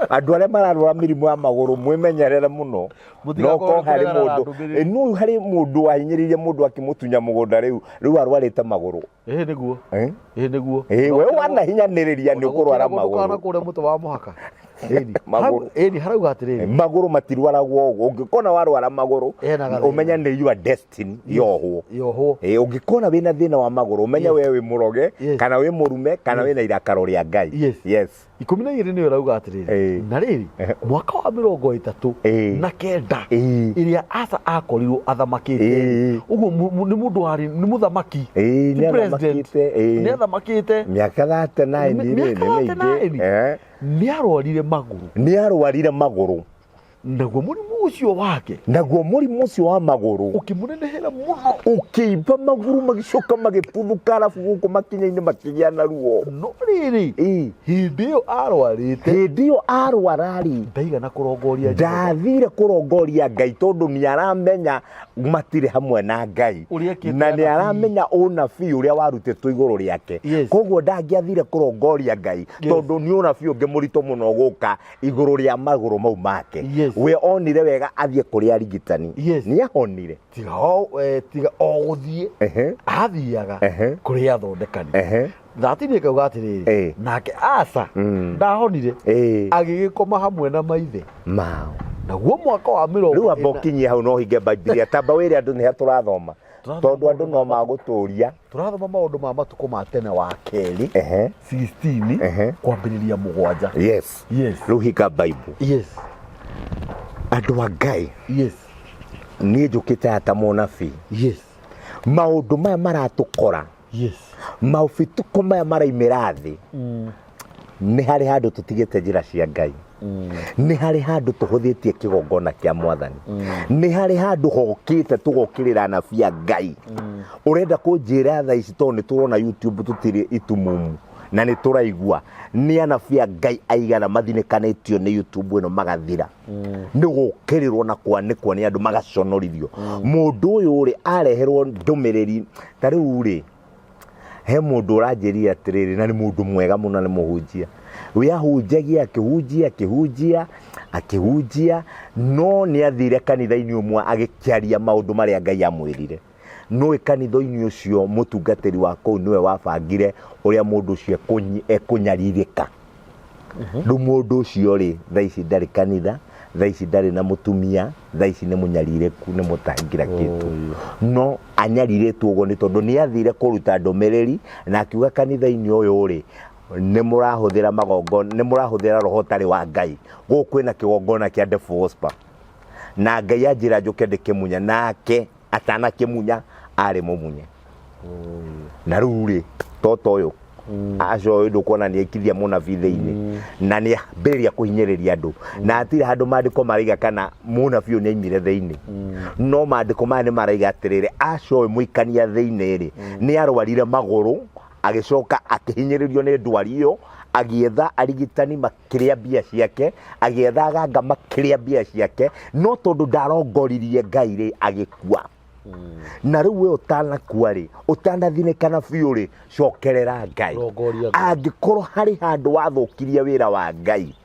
Andũ arĩa mararwara mĩrimũ ya magũrũ mwĩmenyerere mũno. Mũtigakorwo No korwo harĩ kũregana na mũndũ, ndũmĩrĩri. no harĩ mũndũ wahinyĩrĩirie mũndũ akĩmũtunya mũgũnda rĩu, rĩu arwarĩte magũrũ. Ĩĩ nĩguo. Ĩĩ nĩguo. We wanahinyanĩrĩria nĩ ũkũrwara Ndũkana magũrũ. kũrĩa mũtĩ wa mũhaka. Ĩni. Magũrũ. Ĩni harauga atĩrĩrĩ. Magũrũ matirwaragwo ũguo. Ũngĩkona warwara magũrũ, Ena gathĩna. ũmenye nĩ your destiny yohwo. Yohwo. Ĩ, ũngĩkona wĩna thĩna wa magũrũ, ũmenye we wĩ mũroge, Yes. kana wĩ mũrume, kana wĩna irakaro rĩa Ngai. Yes. Yes. 12 nĩyo ĩrauga atĩrĩrĩ, Ĩĩ. na rĩrĩ, mwaka wa 39 ĩrĩa Asa akorirwo athamakĩte, ũguo nĩ mũndũ warĩ nĩ mũthamaki, Ĩĩ, ti nĩ president. athamakĩte, ĩĩ. Nĩ athamakĩte Mĩaka 39 rĩ, mĩaka nĩ mĩingĩ. 39. Nĩ arwarire magũrũ. Nĩ arwarire magũrũ. Naguo mũrimũ ũcio wake, Naguo mũrimũ ũcio wa magũrũ ũkĩmũnenehera mũno, ũkĩimba magũrũ, magĩcoka magĩtuthũka, arabu gũkũ makinya-inĩ makĩgĩa na ruo. No rĩrĩ, hĩndĩ ĩyo arwarĩte, Hĩndĩ ĩyo arwara-rĩ, ndaigana kũrongoria Jehova. Ndathire kũrongoria Ngai tondũ nĩ aramenya matirĩ hamwe na Ngai, Ũrĩa ekĩte na nĩ anabii. Aramenya ũnabii ũrĩa warutĩtwo igũrũ rĩake. Koguo ndangĩathire kũrongoria Ngai, tondũ nĩ ũnabii ũngĩ mũritũ mũno gũka igũrũ rĩa magũrũ mau make. We onire wega athiĩ kũrĩ arigitani. Nĩ ahonire. Tiga o gũthiĩ, athiaga kũrĩ athondekani. 13 ĩkauga atĩrĩrĩ, nake Asa ndahonire, agĩgĩkoma hamwe na maithe mao. Naguo mwaka wa mĩrongo Rĩu amba ĩna. Ũkinyie hau no hinge Bibilia, tamba wĩre andũ nĩ ha tũrathoma, Tũrathoma tondũ andũ maũndũ no ma magũtũria. Tũrathoma Maũndũ ma Matukũ ma Tene wa Kerĩ 16 kwambĩrĩria 7. Yes. Yes. Rĩu hinga Bible. Andũ a Ngai, niĩ njũkĩte aya ta mũnabii. Maũndũ maya maratũkora, maũbituko maya maraimĩra thĩ, nĩ harĩ handũ tũtigĩte njĩra cia Ngai, nĩ harĩ handũ tũhũthĩtie kĩgongona kĩa Mwathani, nĩ harĩ handũ hokĩte tũgokĩrĩra anabii a Ngai. Ũrenda kũnjĩra thaa ici, tondũ nĩ tũrona YouTube tũtirĩ itumumu na nĩ tũraigua nĩ anabii a Ngai aigana mathinĩkanĩtio nĩ YouTube ĩno magathira nĩ gũkĩrĩrwo na kwanĩkwo nĩ andũ magaconorithio. Mũndũ ũyũ rĩ, areherwo ndũmĩrĩri ta rĩu rĩ, he mũndũ ũranjĩrire atĩrĩrĩ, na nĩ mũndũ mwega mũno, nĩ mũhunjia we, ahunjagia, akĩhunjia, akĩhunjia, akĩhunjia, no nĩ athire kanitha-inĩ ũmwe agĩkĩaria maũndũ marĩa Ngai amwĩrire. Nũĩ kanitha-inĩ ũcio mũtungatĩri wa kũu nĩwe wabangire ũrĩa mũndũ ũcio ekũnyarirĩka. Rĩu mũndũ ũcio rĩ, thaa ici ndarĩ kanitha, thaa ici ndarĩ na mũtumia, thaa ici nĩ mũnyarirĩku, nĩ mũtangira kĩndũ. No anyarirĩtwo ũguo nĩ tondũ nĩ athire kũruta ndũmĩrĩri na akiuga kanitha-inĩ ũyũ rĩ, nĩ mũrahũthĩra magongona, nĩ mũrahũthĩra roho ũtarĩ wa Ngai, gũkũ kwĩna kĩgongona kĩa devil worshiper, na Ngai anjĩra njũke ndĩkĩmunya, nake atanakĩmunya arĩ mũmunye. Na rĩu rĩ, toto ũyũ acio ũyũ ndũkuona nĩ aikithia mũnabii thĩinĩ na nĩ ambĩrĩria kũhinyĩrĩria andũ, na hatirĩ handũ maandĩko maraiga kana mũnabii ũyũ nĩ aimire thĩinĩ, no maandĩko maya nĩ maraiga atĩrĩrĩ, acio ũyũ mũikania thĩinĩ rĩ, nĩ arwarire magũrũ, agĩcoka akĩhinyĩrĩrio nĩ ndwari ĩyo, agĩetha arigitani makĩrĩa mbia ciake, agĩetha aganga makĩrĩa mbia ciake, no tondũ ndarongoririe Ngai rĩ, agĩkua. Na rĩu we ũtanakua rĩ, ũtanathinĩkana biũ rĩ, cokerera Ngai. Rongoria Ngai. Angĩkorwo harĩ handũ wathũkirie wĩra wa Ngai,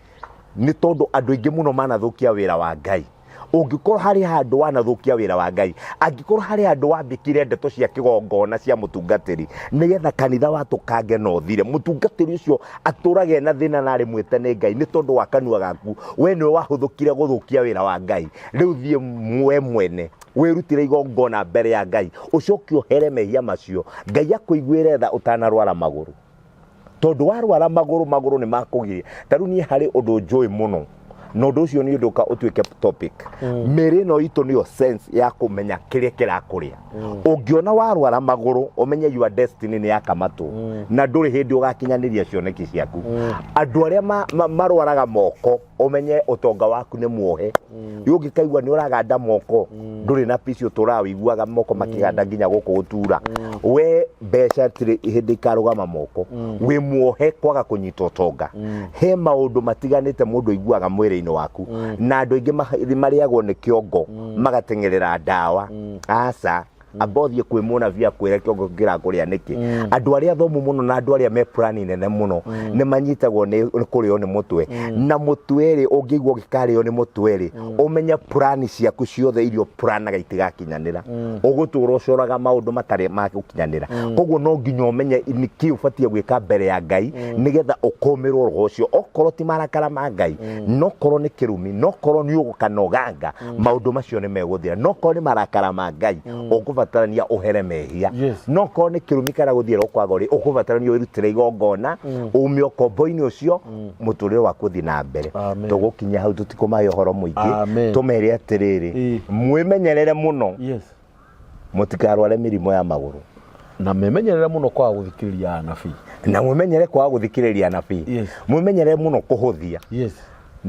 nĩ tondũ andũ aingĩ mũno manathũkia wĩra wa Ngai, ũngĩkorwo harĩ handũ wanathũkia wĩra wa Ngai, angĩkorwo harĩ handũ wambĩkire ndeto cia kĩgongona cia mũtungatĩri nĩgetha kanitha watũkange na ũthire, mũtungatĩri ũcio atũrage na thĩna na arĩ mwĩte nĩ Ngai nĩ tondũ wa kanua gaku, we nĩwe wahũthũkire gũthũkia wĩra wa Ngai. Rĩu thiĩ we mwene wĩrutĩre igongona mbere ya Ngai, ũcoke ũhere mehia macio, Ngai akũiguĩre tha ũtanarwara magũrũ, tondũ warwara magũrũ, magũrũ nĩ makũgiria. Ta rĩu niĩ harĩ ũndũ njũĩ mũno, na ũndũ ũcio nĩ ũndũ ũka ũtuĩke topic. Mĩĩrĩ ĩno itũ nĩyo sense ya kũmenya kĩrĩa kĩrakũrĩa. Ũngĩona warwara magũrũ, ũmenye your destiny nĩ yakamatwo na ndũrĩ hĩndĩ ũgakinyanĩria cioneki ciaku. Andũ arĩa marwaraga moko, ũmenye ũtonga waku nĩ muohe. Rĩu ũngĩkaigua nĩ ũraganda moko, ndũrĩ na peace, ũtũraga wĩiguaga moko makĩganda nginya gũkũ gũtura, we mbeca tirĩ hĩndĩ ikarũgama moko, wĩ muohe kwaga kũnyita ũtonga. He maũndũ matiganĩte mũndũ aiguaga mwĩrĩ-inĩ waku, na andũ aingĩ marĩagwo nĩ kĩongo magateng'erera ndawa. Aca. Amba ũthiĩ kwĩ mũnabii akwĩre kĩongo kĩrakũrĩa nĩkĩ. Andũ arĩa athomu mũno na andũ arĩa me plani nene mũno nĩ manyitagwo nĩ kũrĩo nĩ mũtwe. Na mũtwe rĩ, ũngĩigua ũgĩkarĩo nĩ mũtwe rĩ, ũmenye plani ciaku ciothe iria ũplanaga itigakinyanĩra. Ũgũtũra ũcoraga maũndũ matarĩ ma gũkinyanĩra. Koguo no nginya ũmenye nĩkĩ ũbatiĩ gwĩka mbere ya Ngai nĩgetha ũkũmĩrwo roho ũcio. Okorwo ti marakara ma Ngai, nokorwo nĩ kĩrumi, nokorwo nĩ ũgũka na ũganga, maũndũ macio nĩ megũthira. Nokorwo nĩ marakara ma Ngai, ũkũbatarania ũhere mehia. Nokorwo nĩ kĩrumi kana gũthiĩrwo kwago rĩ, ũkũbatarania wĩrutĩre igongona, ume ũkombo-inĩ ũcio, mũtũrĩre waku ũthiĩ na mbere. Amen. Tũgũkinya hau tũtikũmahe ũhoro mũingĩ. Amen. Tũmere atĩrĩrĩ, mwĩmenyerere mũno, mũtikarware mĩrimũ ya magũrũ. Na memenyerere mũno kwaga gũthikĩrĩria anabii. Na mwĩmenyere kwaga gũthikĩrĩria anabii. Mwĩmenyerere mũno kũhũthia.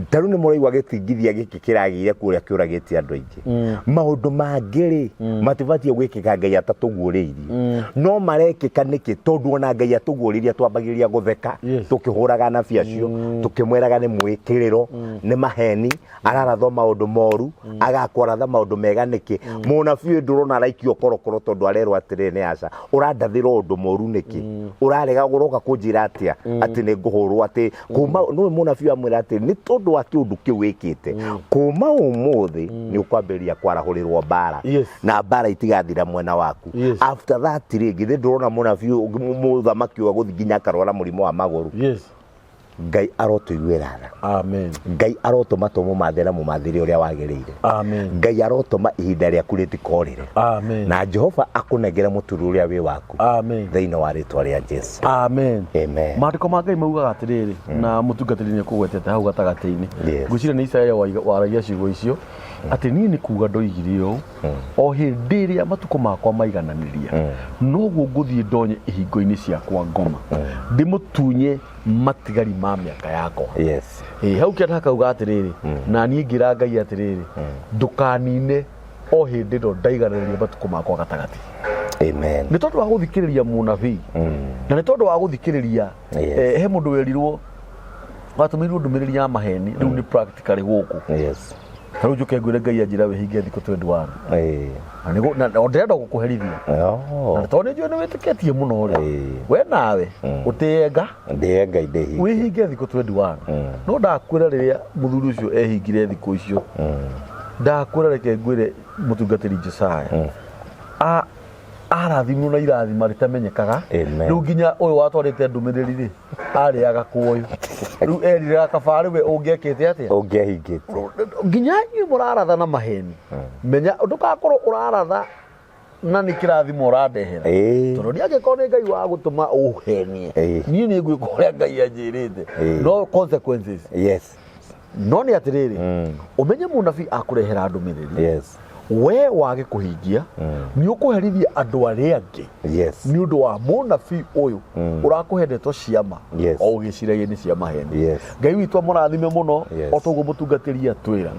Ta rĩu nĩ mũraigua gĩtingithia gĩkĩ kĩragĩire kũrĩa kĩũragĩte andũ aingĩ. Maũndũ mangĩ rĩ, matibatiĩ gwĩkĩka Ngai atatũguũrĩirie. No marekĩka nĩkĩ? Tondũ ona Ngai atũguũrĩirie twambagĩrĩria gũtheka, tũkĩhũraga anabii acio, tũkĩmwĩraga nĩ mwĩkĩrĩro, nĩ maheni, ararathwo maũndũ moru, agakwaratha maũndũ mega nĩkĩ? Mũnabii ũyũ ndũrona araikio korokoro tondũ arerwo atĩrĩrĩ nĩ aca, ũrandathĩra ũndũ moru nĩkĩ? Ũrarega ũroka kũnjĩra atĩa atĩ nĩ ngũhũrwo, atĩ kuma nĩwe mũnabii amwĩra atĩ nĩ tondũ wa kĩũndũ kĩu wĩkĩte, kuma ũmũthĩ nĩ ũkwambĩrĩria kwarahũrĩrwo mbara. Na mbara itigathira mwena waku. After that rĩ, githĩ ndũrona mũnabii ũyũ, mũthamaki ũyũ agũthiĩ nginya akarwara mũrimũ wa magũrũ? Ngai arotũiguĩra tha. Amen. Ngai arotũma tũmũmathe na mũmathĩre ũrĩa wagĩrĩire. Amen. Ngai arotũma ihinda rĩaku rĩtikorĩre. Amen. Na Jehova akũnengere mũturi ũrĩa wĩ waku. Amen. Thĩinĩ wa rĩtwa rĩa Jesu. Amen. Amen. Maandĩko ma Ngai maugaga atĩrĩrĩ, na mũtungatĩri nĩ ekũgwetete hau gatagatĩ-inĩ. Ngwĩciria nĩ Isaia waragia ciugo icio, atĩ niĩ nĩ kuga ndoigire ũũ, o hĩndĩ ĩrĩa matukũ makwa maigananĩria, noguo ngũthiĩ ndonye ihingo-inĩ ciakwa ngoma, ndĩmũtunye matigari ma mĩaka yakwa. Hau kĩanda hakauga atĩrĩrĩ, na niĩ ngĩra Ngai atĩrĩrĩ, ndũkanine o hĩndĩ ĩno ndaigananĩria matukũ makwa gatagatĩ. Amen. Nĩ tondũ wa gũthikĩrĩria mũnabii, na nĩ tondũ wa gũthikĩrĩria, he mũndũ werirwo watũmĩirwo ndũmĩrĩri ya maheni, rĩu nĩ practically gũkũ. Ta rĩu njũke ngwĩre Ngai anjĩra wĩhinge thikũ 21. Na nĩguo, na ndĩrenda gũkũherithia. Na tondũ nĩ njũĩ nĩ wĩtĩkĩtie mũno rĩ, we nawe ũtĩe nga. Ndĩe Ngai ndĩhinge. Wĩhinge thikũ 21. No ndakwĩra rĩrĩa mũthuri ũcio ehingire thikũ icio, ndakwĩra reke ngwĩre mũtungatĩri Josiah, arathimirwo na irathima rĩtamenyekaga. Amen. Rĩu nginya ũyũ watwarĩte ndũmĩrĩri rĩ, arĩaga kũoyo. Rĩu erire kaba rĩ we ũngĩekĩte atĩa? Ũngĩahingĩte. Nginya inyuĩ mũraratha na maheni. Menya ndũgakorwo ũraratha na nĩ kĩrathimo ũrandehera. Tondũ niĩ angĩkorwo nĩ Ngai wa gũtũma ũhenie, niĩ nĩ ngwĩka ũrĩa Ngai anjĩrĩte. No consequences. No nĩ atĩrĩrĩ, ũmenye mũnabii akũrehera ndũmĩrĩri. We wage kũhingia, nĩ ũkũherithia andũ arĩa angĩ. Nĩ ũndũ wa mũnabii ũyũ ũrakũhe ndeto ciama, o ũgĩciragia nĩ cia maheni. Ngai witũ amũrathime mũno, o toguo mũtungatĩri atwĩra.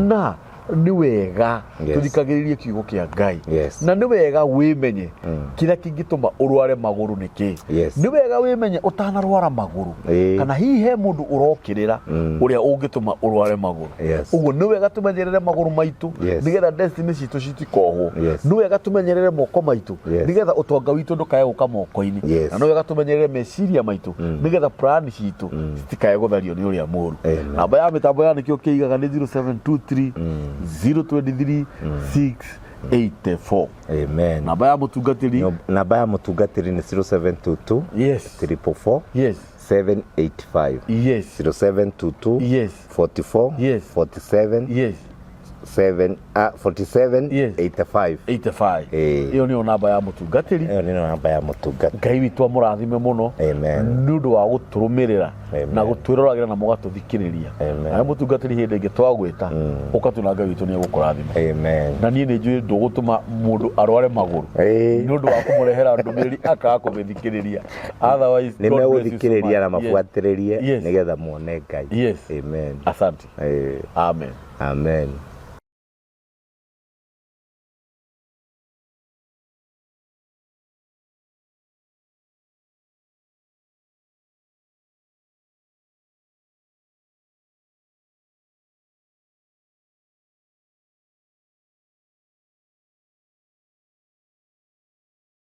Na nĩ wega tũthikagĩrĩrie kiugo kĩa Ngai. Na nĩ wega wĩmenye kĩrĩa kĩngĩtũma ũrware magũrũ nĩ kĩ. Nĩ wega wĩmenye ũtanarwara magũrũ. Kana hihi he mũndũ ũrokĩrĩra ũrĩa ũngĩtũma ũrware magũrũ. Ũguo nĩ wega tũmenyerere magũrũ maitũ, nĩgetha destiny citũ citikohwo. Nĩ wega tũmenyerere moko maitũ, nĩgetha ũtonga witũ ndũkae gũka moko-inĩ. Na nĩ wega tũmenyerere meciria maitũ, nĩgetha plan citũ citikae gũthario nĩ ũrĩa mũru. Amen. Namba ya mĩtambo ya nĩkĩo kĩigaga nĩ 0723 023 684. Amen. Namba ya mũtungatĩri. Namba ya mũtungatĩri nĩ 0722 344 785. 0722 44 47 7 47 85. 85. Ĩyo nĩyo namba ya mũtungatĩri. Ĩyo nĩyo namba ya mũtungatĩri. Ngai witũ amũrathime mũno. Amen. Nĩ ũndũ wa gũtũrũmĩrĩra Amen. na gũtwĩroragĩra na mũgatũthikĩrĩria. Amen. Nawe mũtungatĩri hĩndĩ ĩngĩ twagwĩta, ũkatwĩra Ngai witũ nĩ egũkũrathima. Amen. Na niĩ nĩ njũĩ ndũgũtũma mũndũ arware magũrũ. Nĩ ũndũ wa kũmũrehera ndũmĩrĩri akaga kũmĩthikĩrĩria. Otherwise, Nĩ God bless you so megũthikĩrĩria na much. mabuatĩrĩrie nĩgetha muone Ngai. Yes. Amen. Asante. Amen. Amen.